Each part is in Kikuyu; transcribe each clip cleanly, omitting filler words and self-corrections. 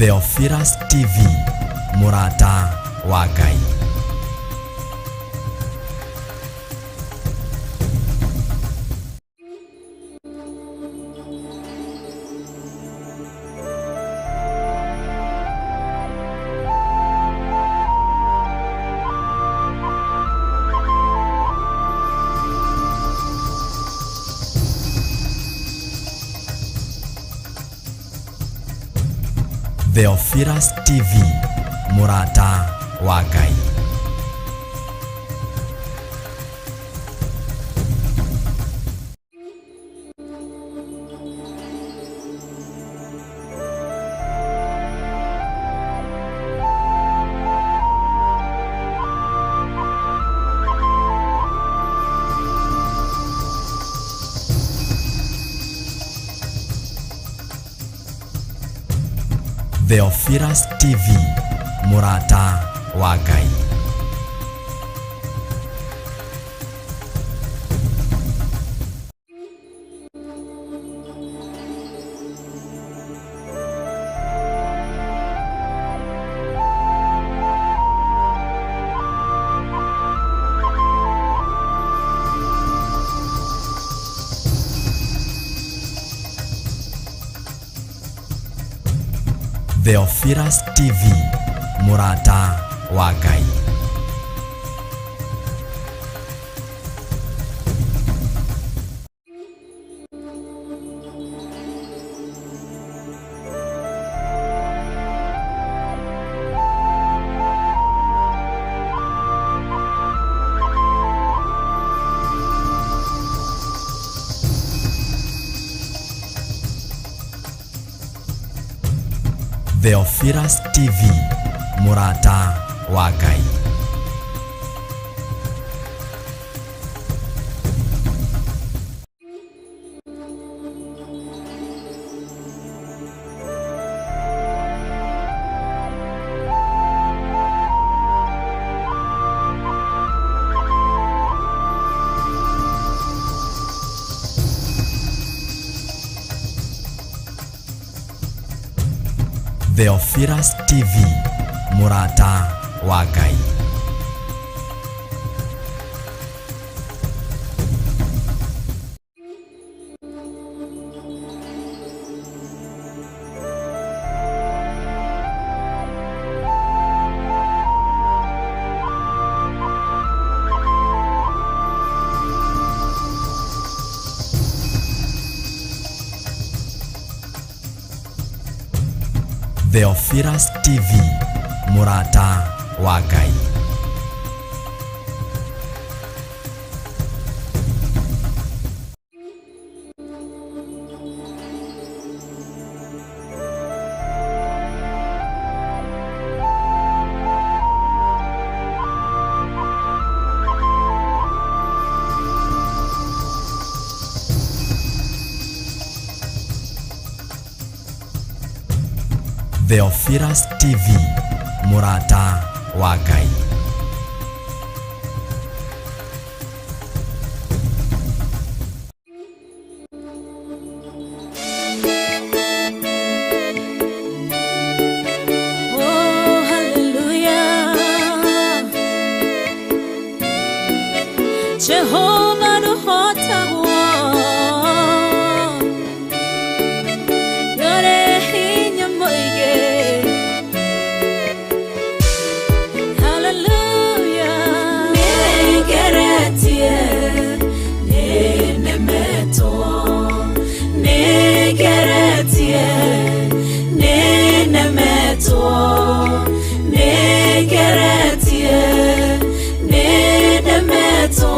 Theophilus TV, mũrata wa Ngai. Theophilus TV, mũrata wa Ngai. Theophilus TV, mũrata wa Ngai. Theophilus TV, mũrata wa Ngai. Theophilus TV, mũrata wa Ngai. Theophilus TV, mũrata wa Ngai. Theophilus TV, mũrata wa Ngai. Theophilus TV, mũrata wa Ngai. Oh, hallelujah. Jehovah nũhotagwo. Nĩũrĩ hinya mũingĩ. Hallelujah. Nĩngeretie, nĩnemetwo. Nĩngeretie, nĩnemetwo. Nĩngeretie, nĩnemetwo.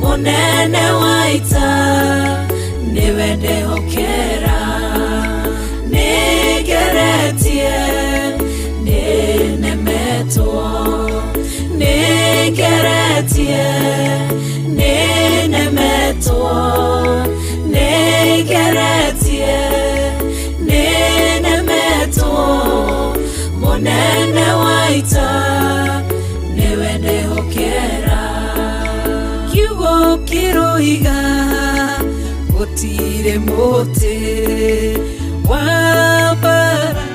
Mũnene wa ita nĩwe ndehokera. Nĩngeretie, nĩnemetwo. Nĩngeretie, nĩnemetwo. Nĩngeretie, nĩnemetwo. Mũnene wa ita nĩwe ndehokera. Kiugo kĩroiga gũtirĩ mũtĩ wa mbara.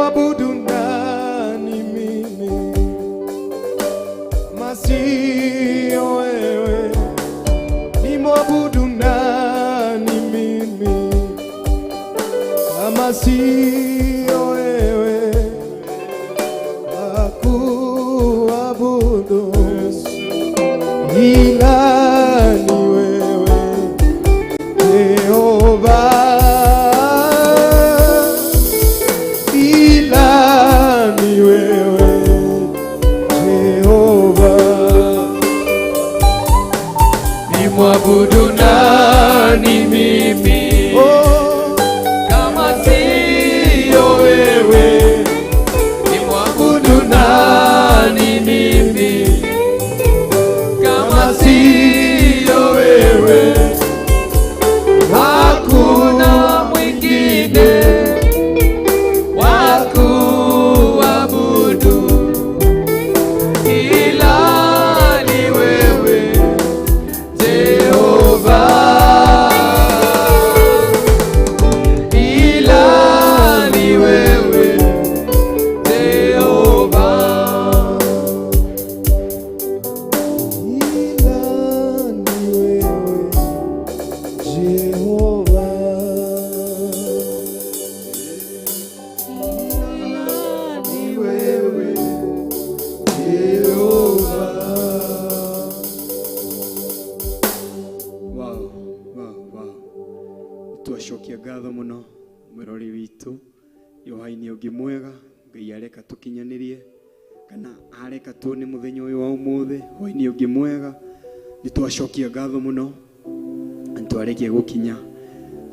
Nimwabudu nani mimi kama sio wewe? Nimwabudu nani mimi kama sio wewe? Akuabudu ila ni wewe Jehova, ila ni wewe Jehova. Nimwabudu nani mimi Oh, kama siyo wewe? Nimwabudu nani mimi kama siyo wewe? Hakuna mwingine wa kuabudu ila ni wewe Jehova, ila ni wewe Jehova. Ila ni wewe Jehova. Ila ni wewe Jehova. Wow. Twacokia ngatho muno mwirori witũ nĩ hwaĩ-inĩ ũngĩ mwega Ngai areka tũkinyanĩrie kana areka tuone mũthenya ũyũ wa ũmũthĩ, hwaĩ-inĩ ũngĩ mwega. Nĩ twacokia ngatho mũno na twarĩkia gũkinya,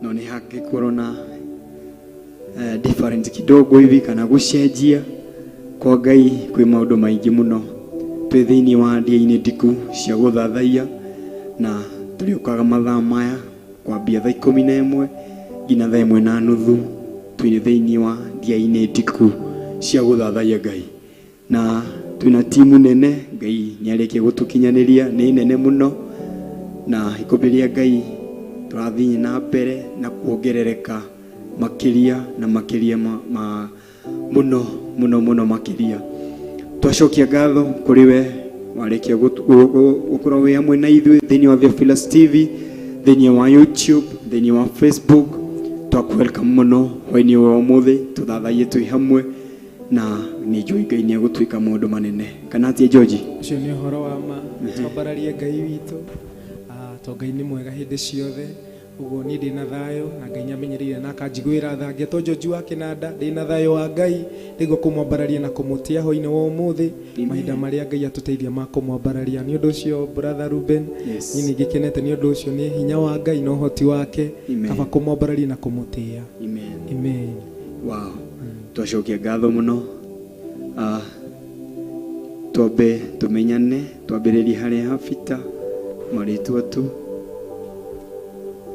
no nĩ hangĩkorwo na different kidogo hivi kana gũcenjia kwa Ngai kwĩ maũndũ maingĩ mũno. Twĩ thĩinĩ wa ndia-inĩ ndiku cia gũthathaiya na tũrĩũkaga mathaa maya kwambia thaa 11 nginya thaa 1:30. Twĩ thĩinĩ wa ndia-inĩ ndiku cia gũthathaiya Ngai na twĩna timu nene. Ngai nĩ arĩkia gũtũkinyanĩria, nĩ nene mũno, na ikũmbĩ rĩa Ngai tũrathiĩ na mbere na kuongerereka makĩria na makĩria ma mũno mũno mũno makĩria. Twacokia ngatho kũrĩ we warĩkia gũkorwo wĩ hamwe na ithuĩ thĩinĩ wa Theophilus TV, thĩinĩ wa YouTube, thĩinĩ wa Facebook. Twaku welcome mũno hwaĩ-inĩ wa ũmũthĩ tũthathaiye twĩ hamwe, na nĩ njũĩ Ngai nĩ egũtuĩka maũndũ manene, kana atia, George? Ũcio nĩ ũhoro wa ma. Twambararie Ngai witũ. To Ngai nĩ mwega hĩndĩ ciothe. Ũguo niĩ ndĩna thayũ na Ngai nĩamenyereire na akanjiguĩra tha. Ngĩtwo George wa Kĩnanda, ndĩna thayũ wa Ngai nĩguo kũmwambararia na kũmũtĩa hwaĩ-inĩ wa ũmũthĩ, mahinda marĩa Ngai atũteithia ma kũmwambararia. Nĩ ũndũ ũcio, brother Ruben, niĩ nĩ ngĩkenete nĩ ũndũ ũcio, nĩ hinya wa Ngai na ũhoti wake. Amen. Kaba kũmwambararia na kũmũtĩa. Amen. Amen. Wow, twacokia ngatho mũno. Twambe tũmenyane, twambĩrĩrie harĩa habita marĩtwa tu.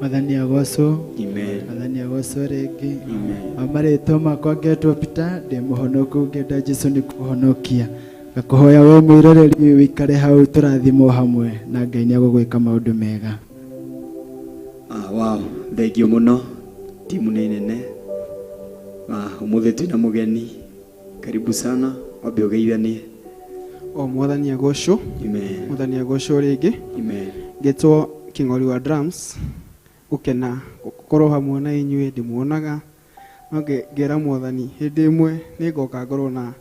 Mwathani agocwo. Amen. Mwathani agocwo rĩngĩ. Amen. Wa marĩtwa makwa ngetwo Peter, ndĩ mũhonoku, ngenda Jesũ nĩ kũhonokia. Ngakũhoya we mwĩroreri wĩikare hau tũrathimwo hamwe na Ngai nĩ egũgwĩka maũndũ mega. Wow, thengio mũno, timu nĩ nene. Ũmũthĩ twĩna mũgeni, karibu sana, wambe ũgeithanie. O Mwathani agocwo. Amen. Mwathani agocwo rĩngĩ. Amen. Ngetwo Kĩng'ori wa drums, gũkena gũkorwo hamwe na inyuĩ. Ndĩmuonaga no ngera Mwathani hĩndĩ ĩmwe nĩ ngoka ngorwo na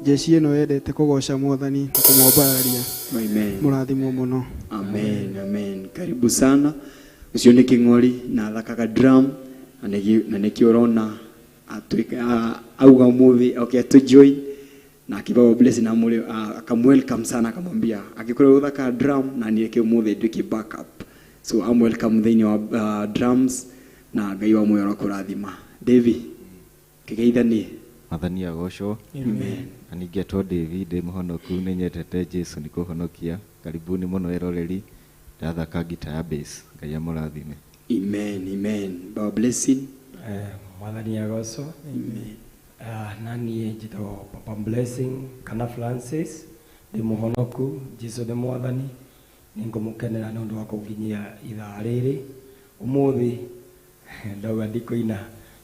jeshi ĩno yendete kũgoca Mwathani na kũmwambararia. Amen. Mũrathimwo mũno. Amen, amen. Karibu sana. Ũcio nĩ Kĩng'ori na athakaga drum na nĩkĩo ũrona atuĩka auga ũmũthĩ okay to join na akibaba bless na mũrĩ akamwelcome sana, akamwambia angĩkorwo ũthaka drum na niĩ reke ũmũthĩ nduĩke backup. So I'm welcome thĩinĩ wa drums na Ngai wa muoyo kũrathima. Davy, kĩgeithanie. Mwathani agocwo. Amen. Na ningĩetwo David, ndĩ mũhonoku, nĩ nyendete Jesu nĩ kũhonokia. Karibuni mũno eroreri, ndathaka ngita ya bass. Ngai amũrathime. Amen, amen. Baba Blessing. Mwathani agocwo. Na niĩ njĩtagwo Papa Blessing kana Francis, ndĩ mũhonoku, Jesu nĩ Mwathani. Nĩ ngũmũkenera nĩ ũndũ wa kũnginyia ithaa rĩrĩ ũmũthĩ. Ndauga ndikũina,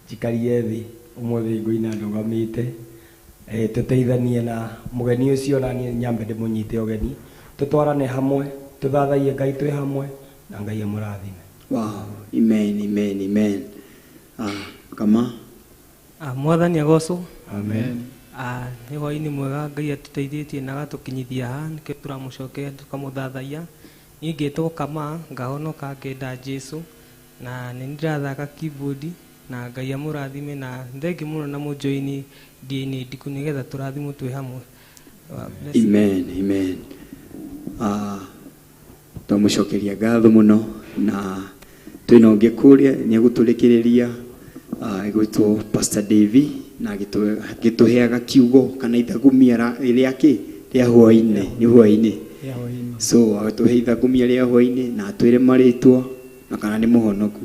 njikarie thĩ. Ũmũthĩ ngũina ndũgamĩte. Tũteithanie na mũgeni ũcio na niĩ nyambe ndĩmũnyite ũgeni. Tũtwarane hamwe, tũthathaiye Ngai twĩ hamwe na Ngai amũrathime. Wow, amen, amen, amen. Kama Mwathani agocwo. Amen. Nĩ hwaĩ-inĩ mwega Ngai atũteithĩtie na agatũkinyithia haha nĩkĩo tũramũcokeria tũkamũthathaiya. Niĩ ngĩtwo Kama ngahonoka ngenda Jesu na nĩ ndĩrathaka keyboard na Ngai amũrathime na thengiũ mũno na mũjoini ndĩ-inĩ ndiku nĩgetha tũrathimwo twĩ hamwe. Amen, amen. Twamũcokeria ngatho mũno na twĩna ũngĩ kũrĩa nĩ egũtũrĩkĩrĩria egwĩtwo Pastor Davy na agĩtũheaga kiugo kana ithagumia rĩa kĩ rĩa hwaĩ-inĩ, nĩ hwaĩ-inĩ. So agĩtũhe ithagumia rĩa hwaĩ-inĩ na atwĩre marĩtwa na kana nĩ mũhonoku.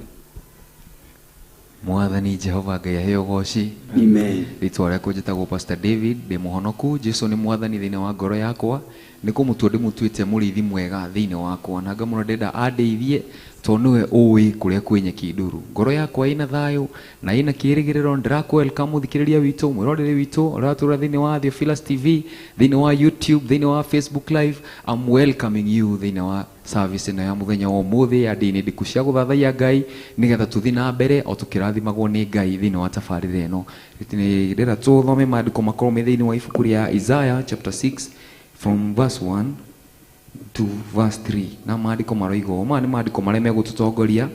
Mwathani Jehova Ngai aheo ũgoci. Amen. Rĩtwa rĩakwa njĩtagwo Pastor David, ndĩ mũhonoku. Jesu nĩ mwathani thĩinĩ wa ngoro yakwa. Nĩ kũmũtua ndĩmũtuĩte mũrĩithi mwega thĩinĩ wakwa, na ngamũra ndĩrenda andeithie tondũ nĩwe ũĩ kũrĩa kwĩ nyeki nduru. Ngoro yakwa ĩna thayũ na ĩna kĩĩrĩgĩrĩro. Ndĩrakũ welcome mũthikĩrĩria witũ, mwĩroreri witũ ũrĩa ũratũra thĩinĩ wa Theophilus TV, thĩinĩ wa YouTube, thĩinĩ wa Facebook Live. I'm welcoming you thĩinĩ wa service ĩno ya mũthenya wa ũmũthĩ ya ndĩ-inĩ ndiku cia gũthathaiya Ngai, nĩgetha tũthiĩ na mbere o tũkĩrathimagwo nĩ Ngai thĩinĩ wa tabarĩra ĩno. Ndĩrenda tũthome maandĩko makorwo me thĩinĩ wa ibuku rĩa Isaiah chapter 6 from verse 1 to verse 3. Na maandĩko maroiga ũũ, maya nĩ maandĩko marĩa megũtũtongoria.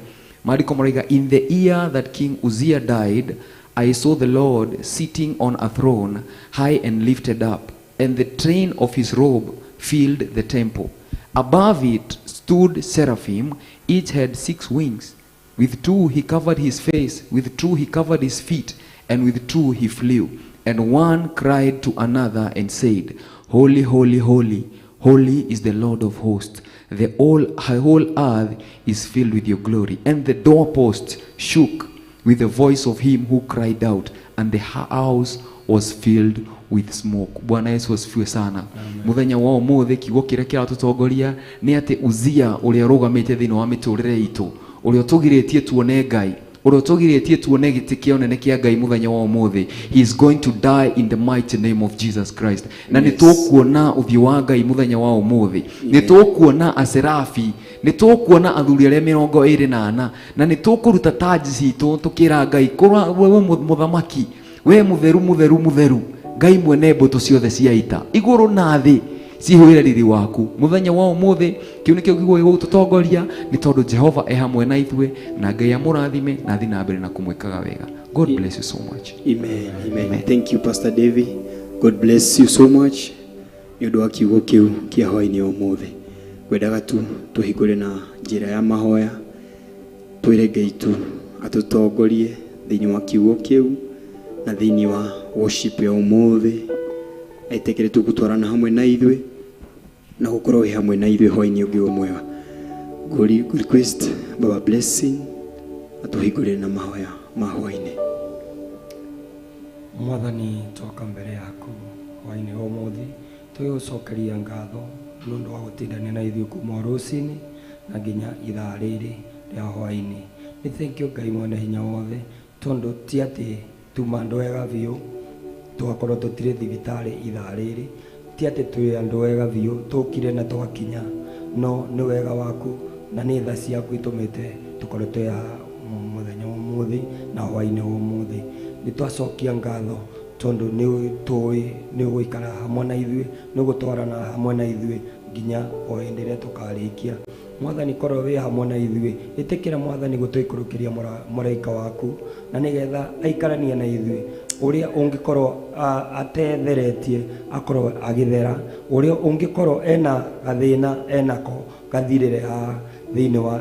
Maandĩko maroiga, in the year that King Uzziah died, I saw the Lord sitting on a throne high and lifted up, and the train of his robe filled the temple. Above it stood seraphim, each had 6 wings. With 2 he covered his face, with 2 he covered his feet, and with 2 he flew. And one cried to another and said, Holy, holy, holy, holy is the Lord of hosts. The whole earth is filled with your glory. And the doorpost shook with the voice of him who cried out, and the house was filled with smoke. Bwana Yesu asifiwe sana. Muthenya wa ũmũthĩ kiugo kĩrĩa kĩratũtongoria nĩ atĩ Uzia ũrĩa ũrũgamĩte thĩinĩ wa mĩtũrĩre itũ, ũrĩa ũtũgirĩtie tuone Ngai, ũrĩa ũtũgirĩtie tuone gĩtĩ kĩa ũnene kĩa Ngai mũthenya wa ũmũthĩ, he is going to die in the mighty name of Jesus Christ. Na nĩ tũkuona ũthiũ wa Ngai mũthenya wa ũmũthĩ, nĩ tũkuona aserafi, nĩ tũkuona athuri arĩa 24, na nĩ tũkũruta taji citũ tũkĩra Ngai, wewe mũthamaki, we mũtheru, mũtheru, mũtheru, Ngai mwene mbũtũ ciothe cia ita, igũrũ na thĩ cihũire riri waku. Mũthenya wa ũmũthĩ kĩu nĩkĩo kiugo gĩgũtũtongoria, nĩ tondũ Jehova e hamwe na ithuĩ, na Ngai amũrathime na athiĩ na mbere na kũmwĩkaga wega. God bless you so much. Amen, amen. Thank you Pastor Davy. God bless you so much. Nĩ ũndũ wa kiugo kĩu kĩa hwaĩ-inĩ ũmũthĩ, ngwendaga tu tũhingũre na njĩra ya mahoya, twĩre Ngai tu atũtongorie thĩinĩ wa kiugo kĩu na thĩinĩ wa worship ya ũmũthĩ, etĩkĩre tu gũtwarana hamwe na ithuĩ na gũkorwo wĩ hamwe na ithuĩ hwaĩ-inĩ ũngĩ mwega. Ngũri request Baba Blessing atũhingũrĩre na mahoya ma hwaĩ-inĩ. Mwathani, twoka mbere yaku hwaĩ-inĩ wa ũmũthĩ, tũgĩgũcokeria ngatho nĩ ũndũ wa gũtindania na ithuĩ kuma rũcinĩ na nginya ithaa rĩrĩ rĩa hwaĩ-inĩ. Nĩ thank you Ngai mwene hinya wothe, tondũ ti atĩ tuma andũ ega biũ tũgakorwo tũtirĩ thibitarĩ ithaa rĩrĩ, ti atĩ twĩ andũ ega biũ tũkire na twakinya, no nĩ wega waku na nĩ tha ciaku itũmĩte tũkorwo twĩ haha mũthenya wa ũmũthĩ na hwaĩ-inĩ wa ũmũthĩ. Nĩ twacokia ngatho tondũ nĩ tũĩ nĩ ũgũikara hamwe na ithuĩ, nĩ ũgũtwarana hamwe na ithuĩ nginya o hĩndĩ ĩrĩa tũkarĩkia. Mwathani, korwo wĩ hamwe na ithuĩ, ĩtĩkĩra Mwathani gũtũikũrũkĩria mũraika waku, na nĩgetha aikaranie na ithuĩ. Ũrĩa ũngĩkorwo atetheretie akorwo agĩthera, ũrĩa ũngĩkorwo ena gathĩna enako gathirĩre haha thĩinĩ wa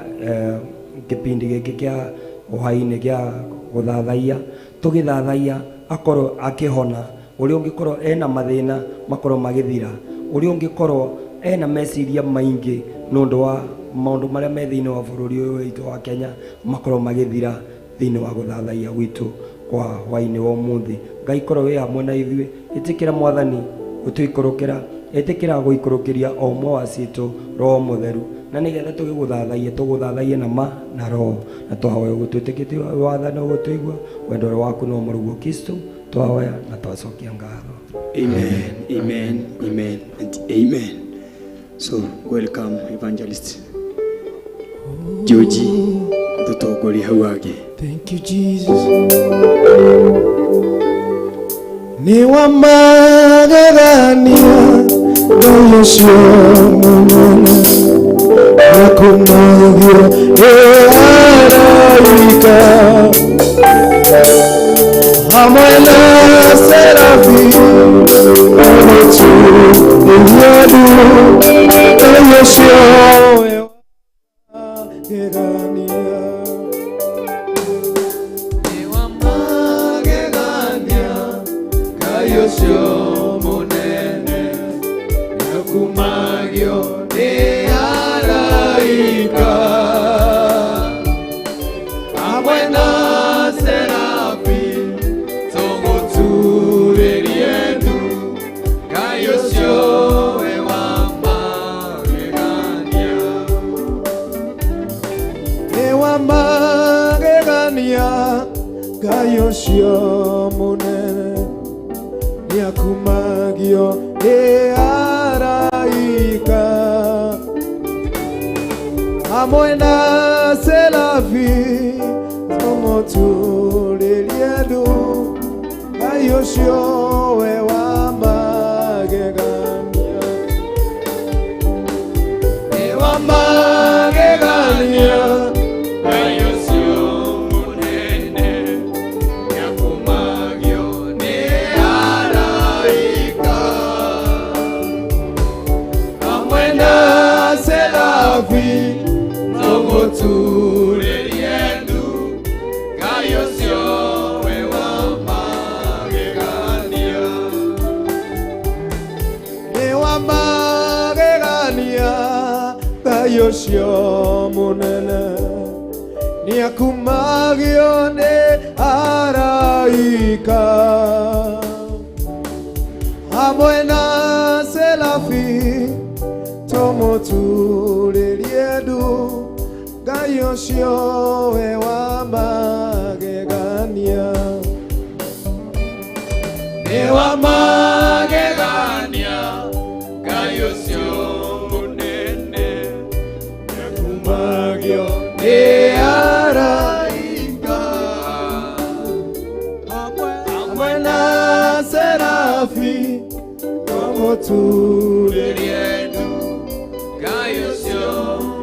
kĩbindi gĩkĩ kĩa hwaĩ-inĩ gĩa gũthathaiya, tũgĩthathaiya akorwo akĩhona, ũrĩa ũngĩkorwo ena mathĩna makorwo magĩthira, ũrĩa ũngĩkorwo ena meciria maingĩ nĩ ũndũ wa maũndũ marĩa me thĩinĩ wa bũrũri ũyũ witũ wa Kenya makorwo magĩthira thĩinĩ wa gũthathaiya gwitũ kwa hwaĩ-inĩ wa ũmũthĩ. Ngai korwo wĩ hamwe na ithuĩ, ĩtĩkĩra Mwathani gũtũikũrũkĩra, Ĩtĩkĩra gũikũrũkĩria o ũmwe wa citũ roho mũtheru na nĩgetha tũgĩgũthathaiye tũgũthathaiye na ma na roho na twahoya ũguo twĩtĩkĩtie wathani ũgũtũigua wendo ũrĩa waku no mũrũguo Kristo twahoya na twacokia ngatho. Amen, amen, amen, and amen. So, welcome Evangelist Georgie, tũtongorie hau hangĩ. Thank you, Jesus. Ni wa magegania Ngai ũcio mũnene akumagio nĩ araika hamwe na serafi amũtuĩrie ndu Ngai ũcio we wa magegania. Magegania Ngai ũcio mũnene nĩakumagio nĩ araika hamwe na serafi tũgũturĩrie ndu Ngai ũcio we wa magegania. Nĩ wa magegania Ngai ũcio mũnene nĩakumagio nĩ araika hamwe na serafi tũmũturĩrie ndu Ngai ũcio we wa magegania. Nĩ wa magegania Ngai ũcio mũnene nĩakumagio nĩ araika hamwe na serafi tũmũturĩrie ndu Ngai ũcio we wa magegania. Nĩ wa magegania Ngai ũcio mũnene nĩakumagio nĩ araika hamwe na serafi tũmũturĩrie ndu Ngai ũcio we wa magegania. Nĩ wa magegania Ngai ũcio mũnene nĩakumagio nĩ araika hamwe na serafi tũmũturĩrie Turĩrie ndu Ngai ũcio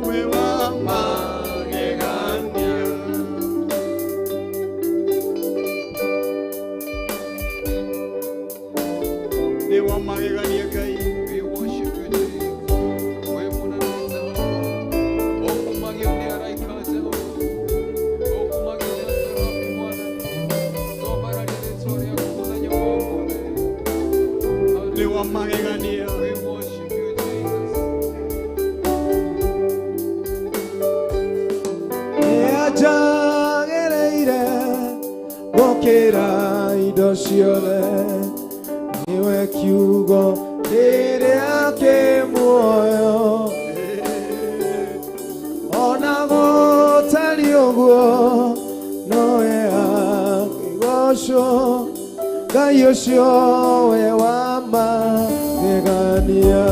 we wa magegania. Nĩ wa magegania Ngai. We worship you, Jesus. Wĩ mũnene Jehova. Ũkumagio nĩ araika Jehova. Ũkumagio nĩ aserafi Mwathani. Twambararia rĩĩtwa rĩaku mũthenya wa ũmũthĩ. Nĩ wa magegania. We worship you, Jesus. Nĩanjagĩrĩire gũkĩra indo ciothe nĩwe kiugo rĩrĩa kĩ muoyo ona gũtariĩ ũguo nowe akĩgocwo Ngai ũcio we wa magegania.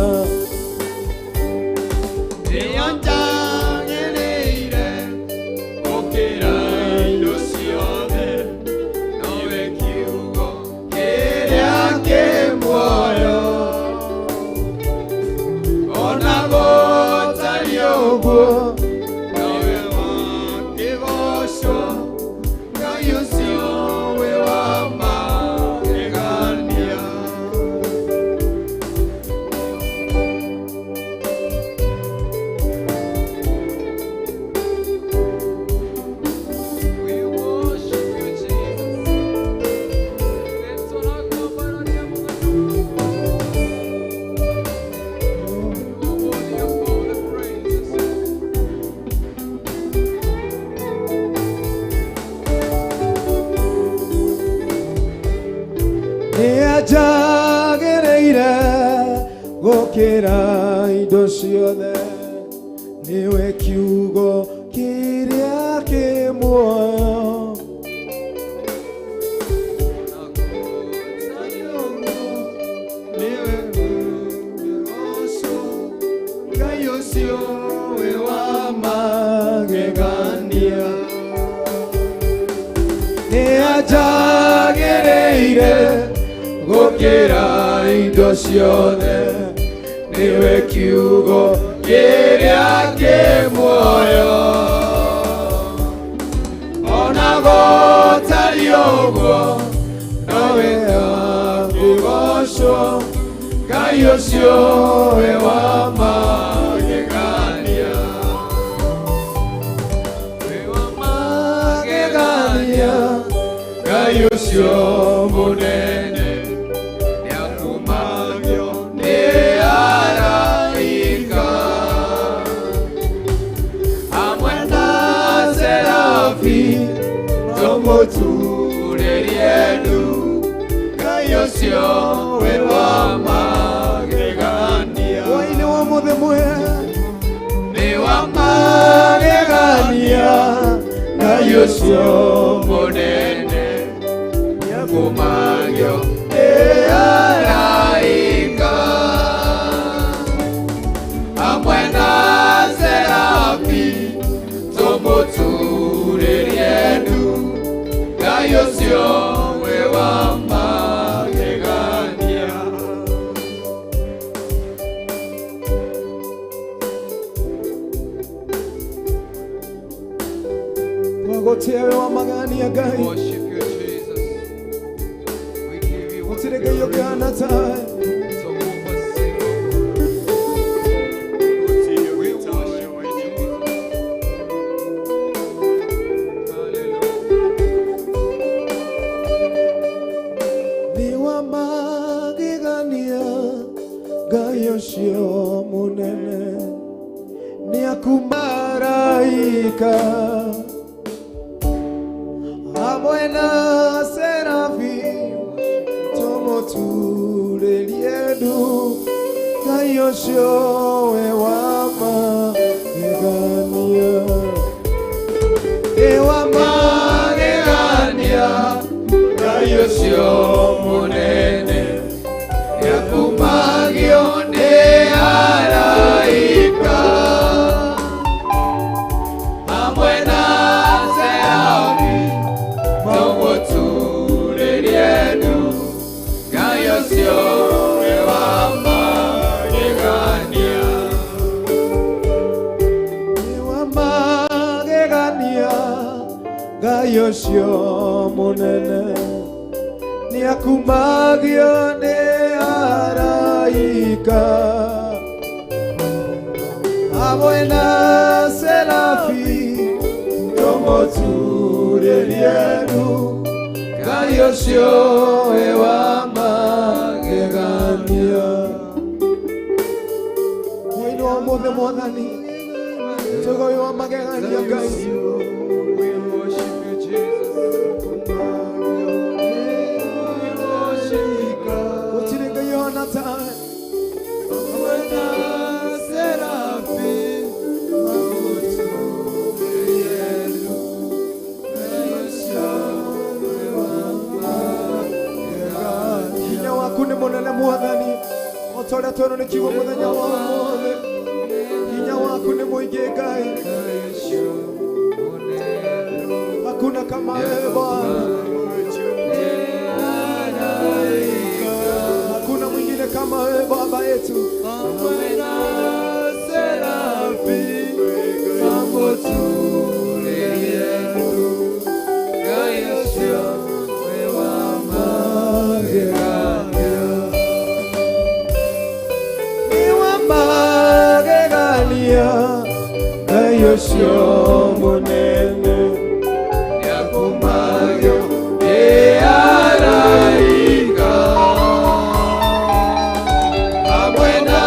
Nĩanjagĩrĩire gũkĩra indo ciothe nowe kiugo kĩrĩa kĩ muoyo ona gũtariĩ ũguo nowe wakĩgocwo Ngai ũcio wĩ wa magegania. We worship you, Jesus. Nĩtũrakwambararia mũthenya You are worthy of all the praises. Nĩanjagĩrĩire Gũkĩra indo ciothe nĩwe kiugo kĩrĩa kĩ muoyo. Ngai ũcio wĩ wa magegania nĩanjagĩrĩire gũkĩra indo ciothe nĩwe kiugo kĩrĩa kĩ muoyo. Ona gũtariĩ ũguo nowe akũgocwo Ngai ũcio wĩ wa magegania. Wĩ wa magegania Ngai ũcio mũnene nĩakumagio nĩ araika hamwe na serafi tũmũturĩrie ndu Ngai ũcio wĩ wa magegania. Hwaĩ-inĩ wa ũmũthĩ mwega Nĩ wa magegania Ngai ũcio mũnene nĩakumagio nĩ araika hamwe na serafi tũmũturĩrie ndu Ngai ũcio wĩ wa magegania. Twagũtĩa wĩ wa magegania Ngai. Worship you, Jesus. We give you all Gũtirĩ the Ngai glory. ũngĩhana tawe. Tũmũva sifa. We worship you, Jesus. Hallelujah. Nĩ wa magegania Ngai ũcio mũnene nĩakumaraika hamwe na serafi tũmũturĩrie ndu Ngai ũcio wĩ wa magegania. Nĩ wa Magegania Ngai ũcio mũnene nĩakumagio nĩ araika hamwe na serafi tũmũturĩrie ndu Ngai ũcio wĩ wa magegania. Nĩ wa magegania Ngai ũcio mũnene nĩakumagio nĩ araika hamwe na serafi tũmũturĩrie ndu Ngai ũcio wĩ wa magegania. Hwaĩ-inĩ wa ũmũthĩ Mwathani tũiga wĩ wa magegania Ngai. We worship you, Jesus. We worship you, God. Gũtirĩ Ngai ũhana tawe. Hamwe na serafi tũmũturĩrie ndu Ngai ũcio wĩ wa magegania. Hinya waku nĩ mũnene Mwathani o ta ũrĩa twerwo nĩ kiugo mũthenya wa ũmũthĩ. Hinya waku nĩ mũingĩ Ngai. Ngai ũcio mũnene Hakuna kama wewe Bwana. Hakuna mwingine kama wewe Baba yetu. Hamwe na serafi tũmũturĩrie ndu Ngai ũcio wĩ wa magegania. Nĩ wa magegania Ngai ũcio mũnene Nĩakumagio nĩ araika hamwe na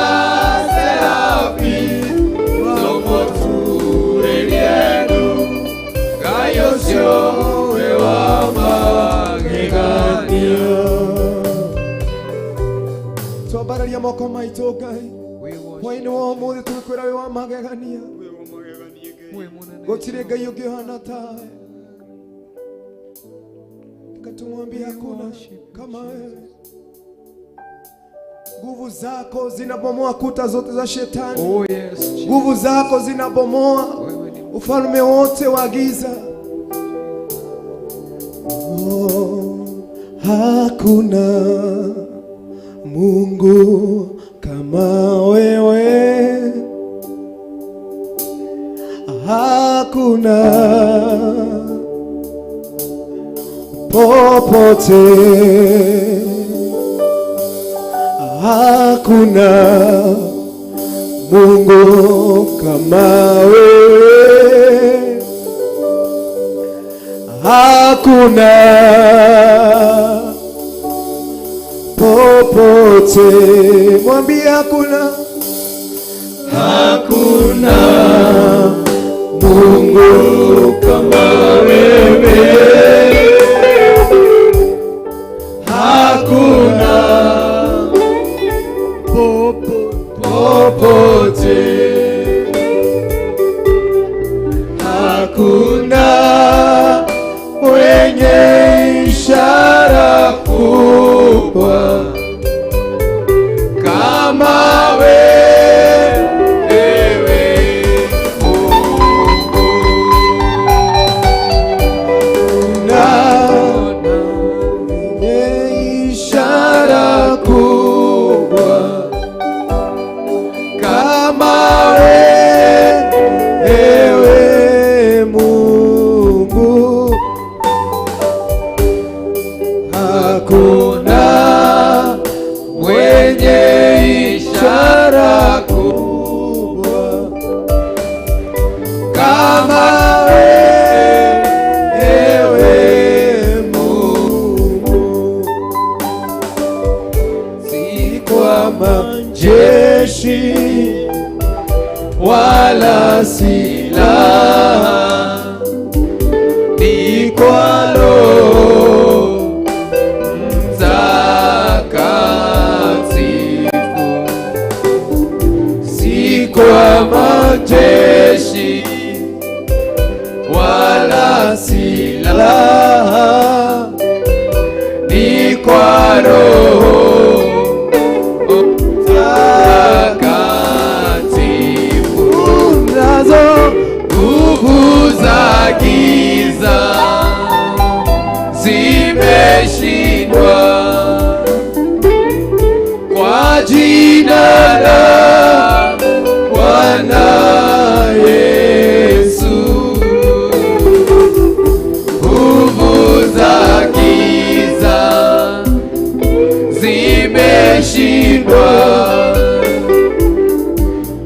serafi tũmũturĩrie ndu Ngai ũcio wĩ wa magegania. Twambararia moko maitũ Ngai. Hwaĩ-inĩ wa ũmũthĩ tũgĩkwĩra wĩ wa magegania. Gũtirĩ Ngai ũngĩ ũhana tawe. Tumwambie hakuna kama wewe. Nguvu zako zinabomoa kuta zote za shetani. Oh yes. Nguvu zako zinabomoa ufalme wote wa giza. Oh, hakuna Mungu kama wewe. Hakuna popote, hakuna Mungu kama wewe, hakuna popote. Mwambie hakuna, hakuna Mungu kama wewe. Hakuna popote, hakuna mwenye ishara kubwa kama wewe Mungu. Na mwenye ishara kubwa kama wewe Mungu, hakuna mwenye ishara kubwa kama wewe Mungu. Si kwa majeshi wala silaha, ni kwa Roho Mtakatifu. Si kwa majeshi wala silaha, ni kwa Roho Mtakatifu. Nazo nguvu za giza zimeshindwa kwa jina la Bwana Yesu. Nguvu za giza zimeshindwa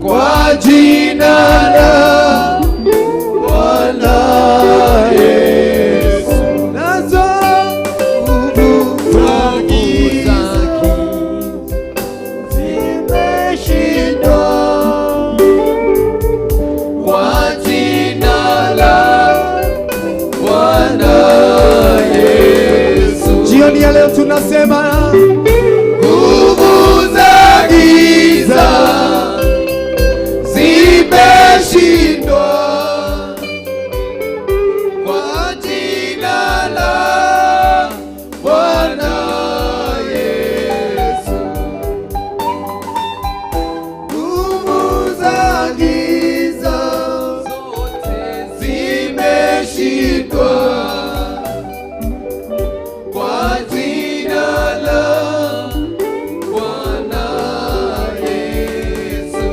kwa jina la Bwana Yesu. Nazo nguvu za giza zimeshindwa kwa jina la Bwana Yesu. Jioni ya leo tunasema nguvu za giza zimeshindwa kwa jina la Bwana Yesu. Nguvu za giza zote zimeshindwa kwa jina la Bwana Yesu.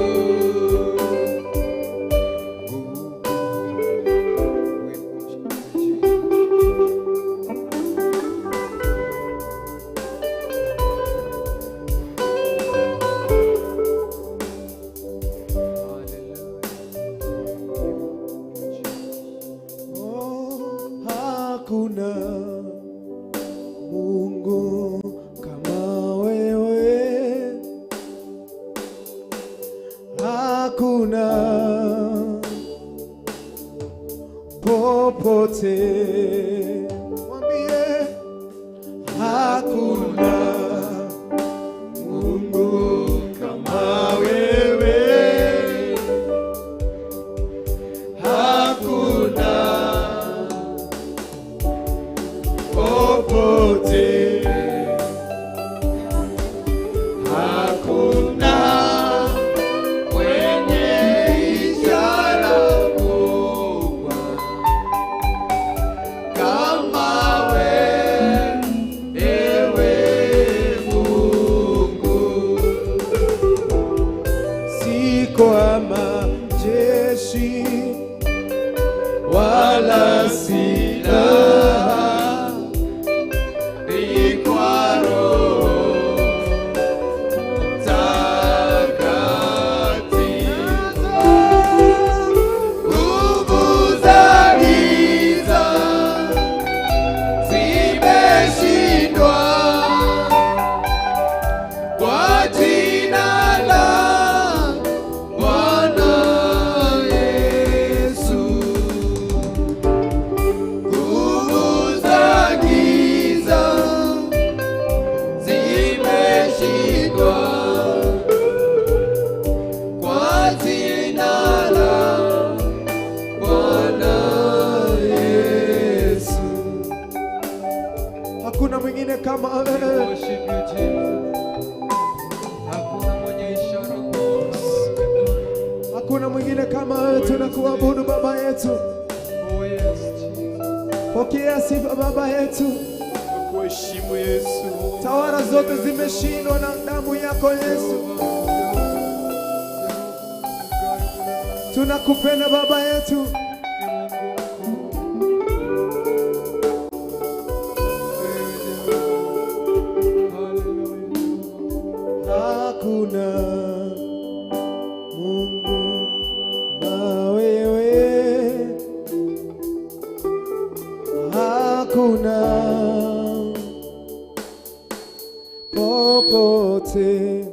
Oh, hakuna Mungu kama wewe, hakuna popote. Mwambie hakuna Mungu Hakuna mwingine kama wewe. Worship you, Jesus. Hakuna mwenye ishara kubwa kama wewe. Hakuna mwingine kama wewe. Tunakuabudu Baba yetu. Oh yes, Jesus. Pokea sifa Baba yetu. Kuheshimu Yesu. Tawala zote zimeshindwa na damu yako Yesu. Tunakupenda Baba yetu. Hakuna Mungu kama wewe, hakuna popote,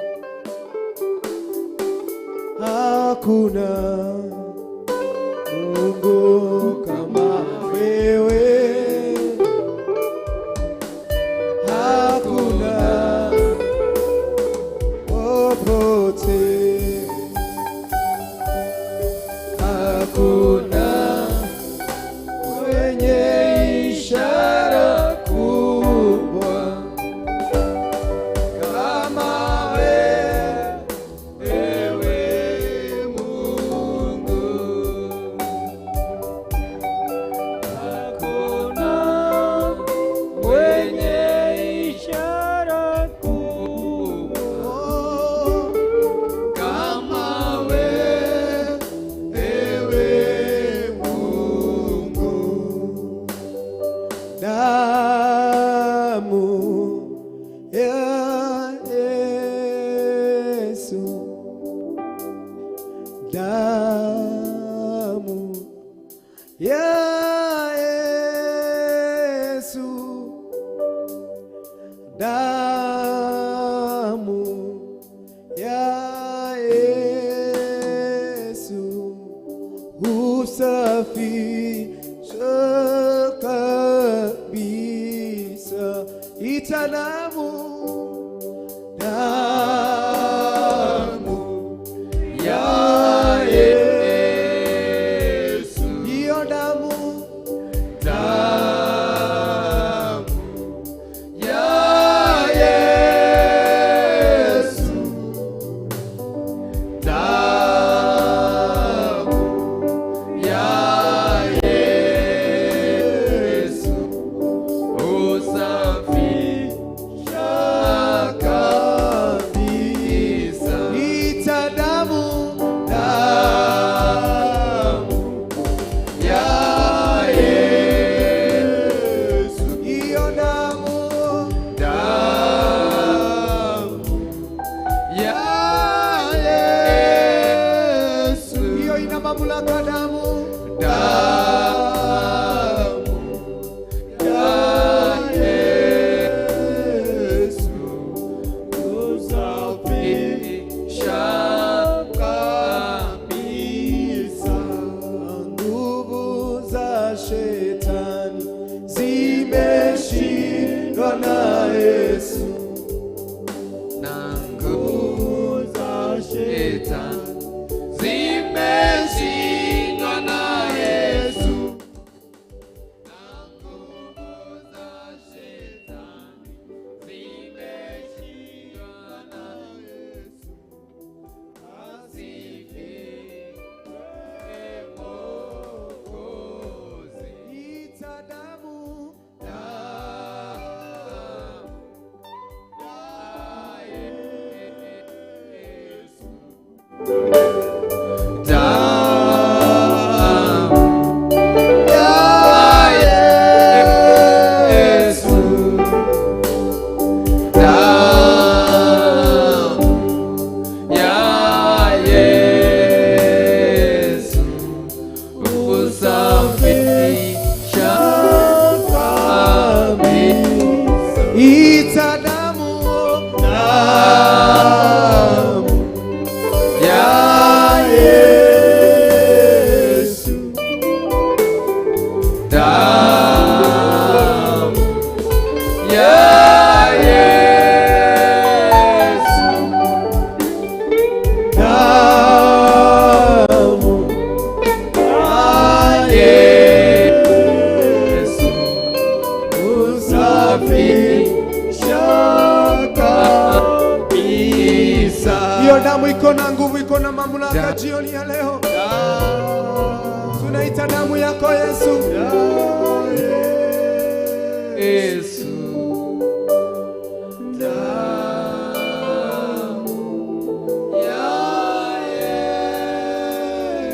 hakuna Mungu kama wewe, hakuna popote, hakuna mwenye ishara kubwa kama wewe Mungu. Hakuna mwenye ishara kubwa kama wewe Mungu. Damu ya Yesu, damu ya Yesu, damu ya Yesu husafisha kabisa. Ita damu, damu ya Yesu, hiyo damu, damu ya Yesu, damu ya Yesu husafisha kabisa. Ita damu, Damu ya Yesu, hiyo damu, damu ya Yesu, hiyo ina mamlaka damu, damu ya Yesu husafisha kabisa. Nguvu za shetani zimeshindwa na Yesu. Na nguvu za shetani zimeshindwa na Yesu. Na nguvu za shetani zimeshindwa na Yesu. Asifiwe Mwokozi. Ita damu, Damu ya Yesu. Damu ya Yesu. Damu ya Yesu husafisha kabisa. Ita damu, Damu ya Yesu, damu ya Yesu, damu ya Yesu husafisha Hiyo damu iko na nguvu, iko na mamlaka jioni ya leo. Tunaita damu yako Yesu. Yesu.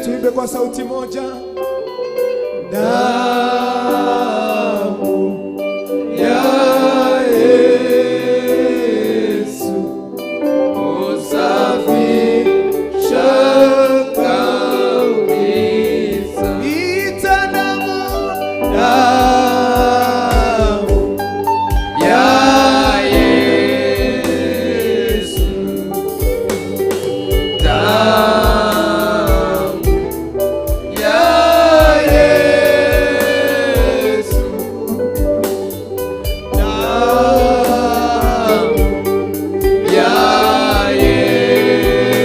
Tuimbe kwa sauti moja. Damu ya Yesu husafisha kabisa. Ita damu, Damu ya Yesu, damu ya Yesu, damu ya Yesu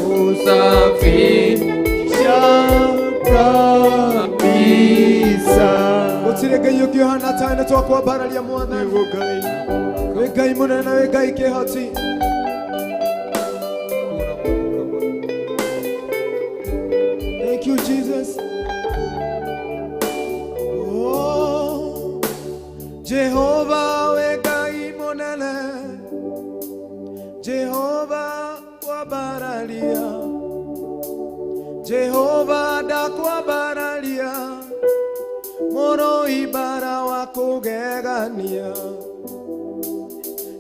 husafisha kabisa. Gũtirĩ Ngai ũngĩ ũhana tawe nĩ twakwambararia Mwathani. Wĩ Ngai mũnene na wĩ Ngai kĩhoti. Thank you, Jesus. Oh, Jehova wĩ Ngai mũnene. Jehova kwambararia. Jehova ndakwambararia. Mũrũi bara wa kũgegania.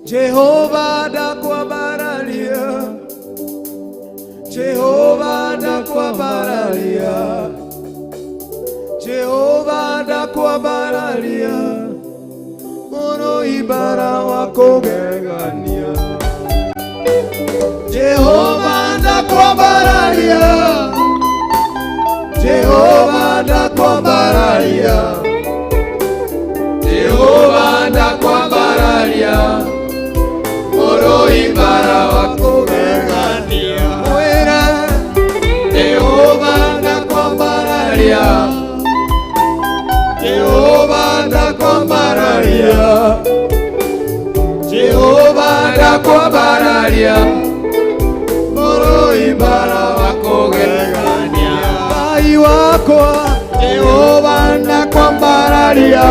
Jehova ndakwambararia. Jehova ndakwambararia. Jehova ndakwambararia. Mũrũi bara wa kũgegania. Jehova ndakwambararia. Jehova ndakwambararia. Jehova ndakwambararia, mũrũi bara wa kũgegania. Mwĩre Jehova ndakwambararia, Jehova ndakwambararia, Jehova ndakwambararia, mũrũi bara wa kũgegania. Ngai wakwa. Jehova ndakwambararia,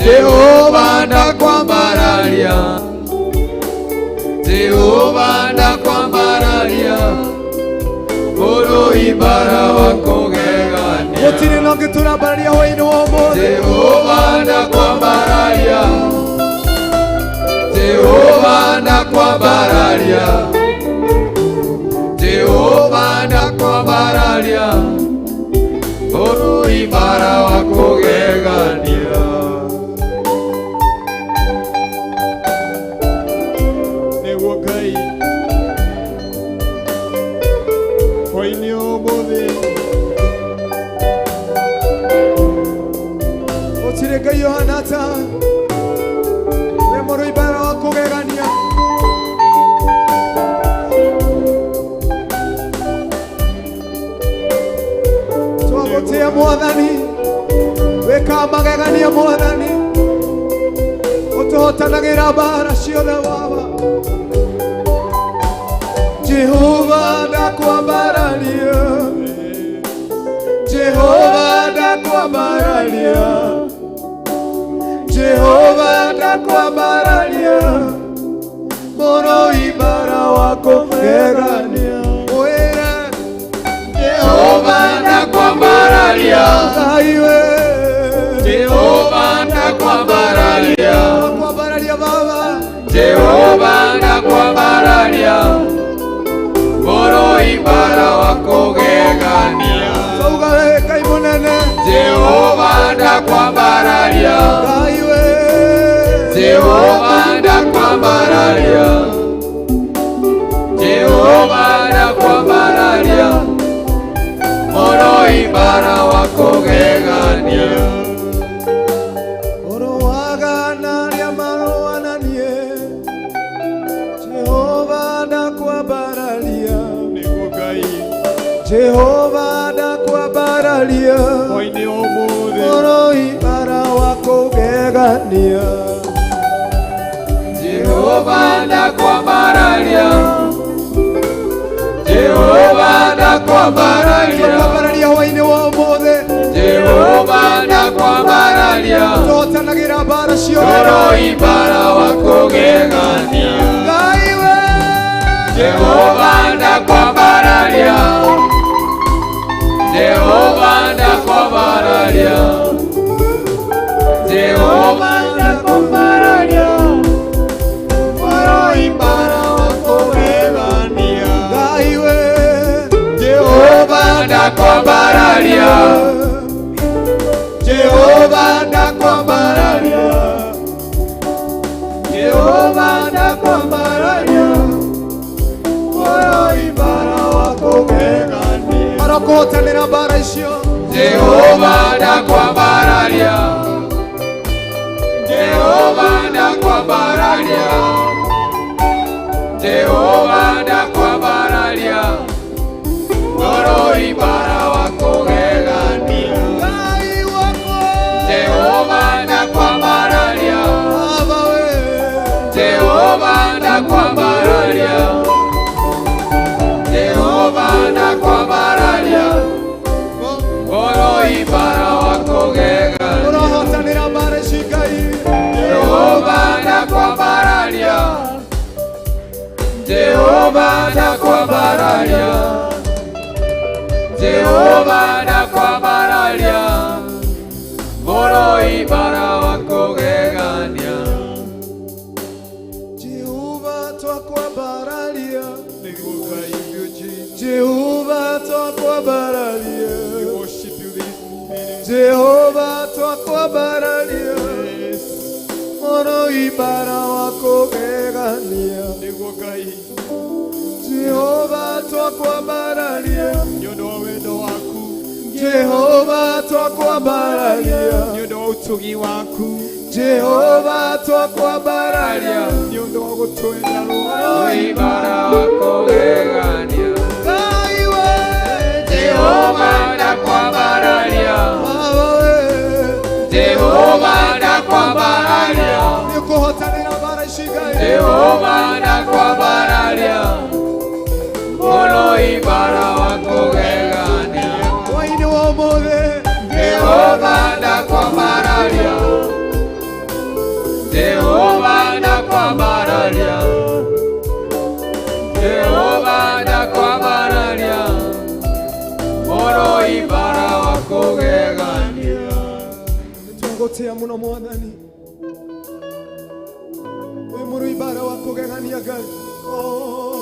Jehova ndakwambararia, Jehova ndakwambararia, mũrũi bara wa kũgegania. Gũtirĩ na ũngĩ tũrambararia hwaĩ-inĩ wa ũmũthĩ. Jehova ndakwambararia, Jehova ndakwambararia, Jehova ndakwambararia, mũrũi bara wa kũgegania. Nĩguo Ngai hwaĩ-inĩ ũmũthĩ Gũtirĩ Ngai ũhana tawe. Wĩ mũrũi bara wa kũgegania. Twagũtĩa Mwathani, wĩkaga magegania Mwathani, ũtũhotanagĩra mbara ciothe Baba. Jehova ndakwambararia, Jehova ndakwambararia, Jehova ndakwambararia, mũrũi bara wa kũgegania. Mwĩre Jehova ndakwambararia, Ngai we. Jehova ndakwambararia, Ndakwambararia Baba. Jehova ndakwambararia, mũrũi bara wa kũgegania. Twauga we Ngai mũnene. Jehova ndakwambararia, Ngai we. Jehova ndakwambararia, Jehova ndakwambararia, mũrũi bara wa kũgegania. Ũrũaga na arĩa marũa na niĩ. Jehova ndakwambararia. Nĩguo Ngai Jehova ndakwambararia. hwaĩ-inĩ ũmũthĩ Mũrũi bara wa kũgegania. Jehova ndakwambararia, Jehova ndakwambararia, Twakwambararia hwainĩ wa ũmũthĩ. Jehova ndakwambararia, Tũhotanagĩra mbara ciothe. Mũrũi mbara wa kũgegania. Ngai we. Jehova ndakwambararia, Jehova ndakwambararia, Jehova ndakwambararia, Mũrũi mbara wa kũgegania. Ngai we. Jehova ndakwambararia, Jehova ndakwambararia, Jehova ndakwambararia, Mũrũi mbara wa kũgegania. Arokũhotanĩra mbara icio. Jehova ndakwambararia, Jehova ndakwambararia, Jehova ndakwambararia, Mũrũi mbara wa kũgegania. Ngai wakwa. Jehova ndakwambararia, Baba we. Jehova ndakwambararia, Jehova ndakwambararia, Mũrũi mbara wa kũgegania. Ũrohotanĩra mbara ici Ngai. Jehova ndakwambararia, Jehova ndakwambararia, Jehova ndakwambararia, Mũrũi mbara wa kũgegania. Jehova twakwambararia. Jehova twakwambararia. Jehova twakwambararia. Mũrũi mbara wa kũgegania. Jehova twakwambararia. Nĩ ũndũ wa wendo waku, Jehova twakwambararia. nĩ ũndũ wa ũtugi waku, Jehova twakwambararia. nĩ ũndũ wa gũtwenda Mũrũi mbara wa kũgegania. Ngai we. Jehova ndakwambararia, Baba we. Jehova ndakwambararia, Nĩ ũkũhotanĩra mbara ici Ngai. Jehova ndakwambararia, Mũrũi mbara wa kũgegania. Hwainĩ wa ũmũthĩ. Jehova ndakwambararia, Jehova ndakwambararia, Jehova ndakwambararia, Mũrũi mbara wa kũgegania. Nĩtwagũtĩa mũno Mwathani. Wĩ mũrũi mbara wa kũgegania Ngai. Oh.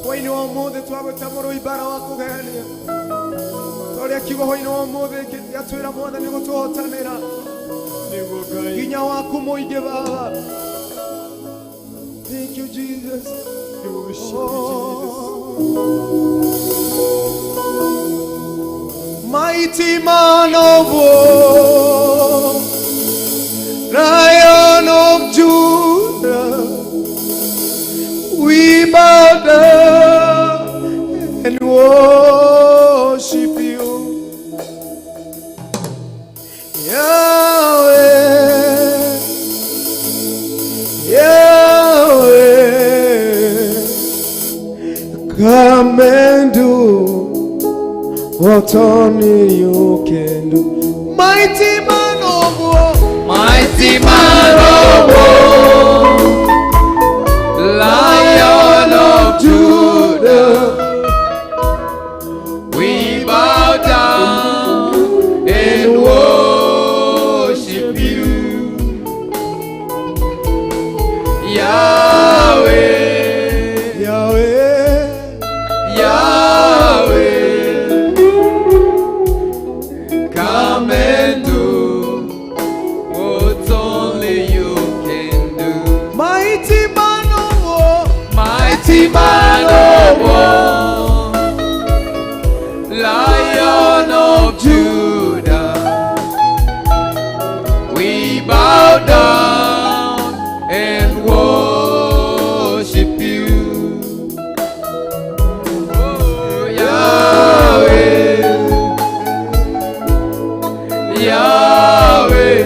Hwainĩ wa ũmũthĩ twagwĩta mũrũi mbara wa kũgegania. Torĩa kiugo hwainĩ wa ũmũthĩ gĩatwĩra Mwathani gũtũhotanĩra. Nĩguo Ngai. Hinya waku mũingĩ Baba. Thank you Jesus. We worship you, Jesus. Mighty man of war, Lion of Judah, we bow down and worship you. Yahweh, Yahweh, come and do what only you can do. Mighty man of war, Mighty man of war, Lion of Judah, we bow down and worship you. Yahweh, Yahweh, Yahweh, come and do what only you can do. Mighty man of war, Mighty man of war, Lion of Judah, we bow down and worship you. Oh, Yahweh, Yahweh,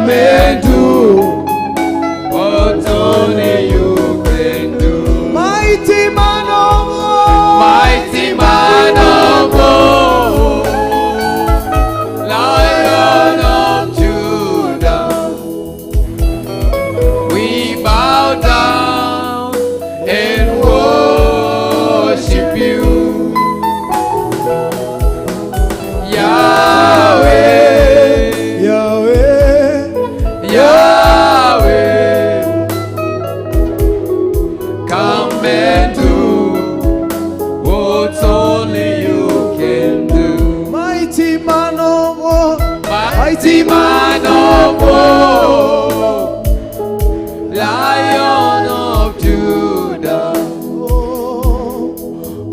Come and do what only you can do. Mighty man of war. Mighty man of war, Lion of Judah, we bow down and worship you. Yahweh, Yahweh, Yahweh, come and do what only you can do. Mighty man of war. Mighty man of war, Lion of Judah,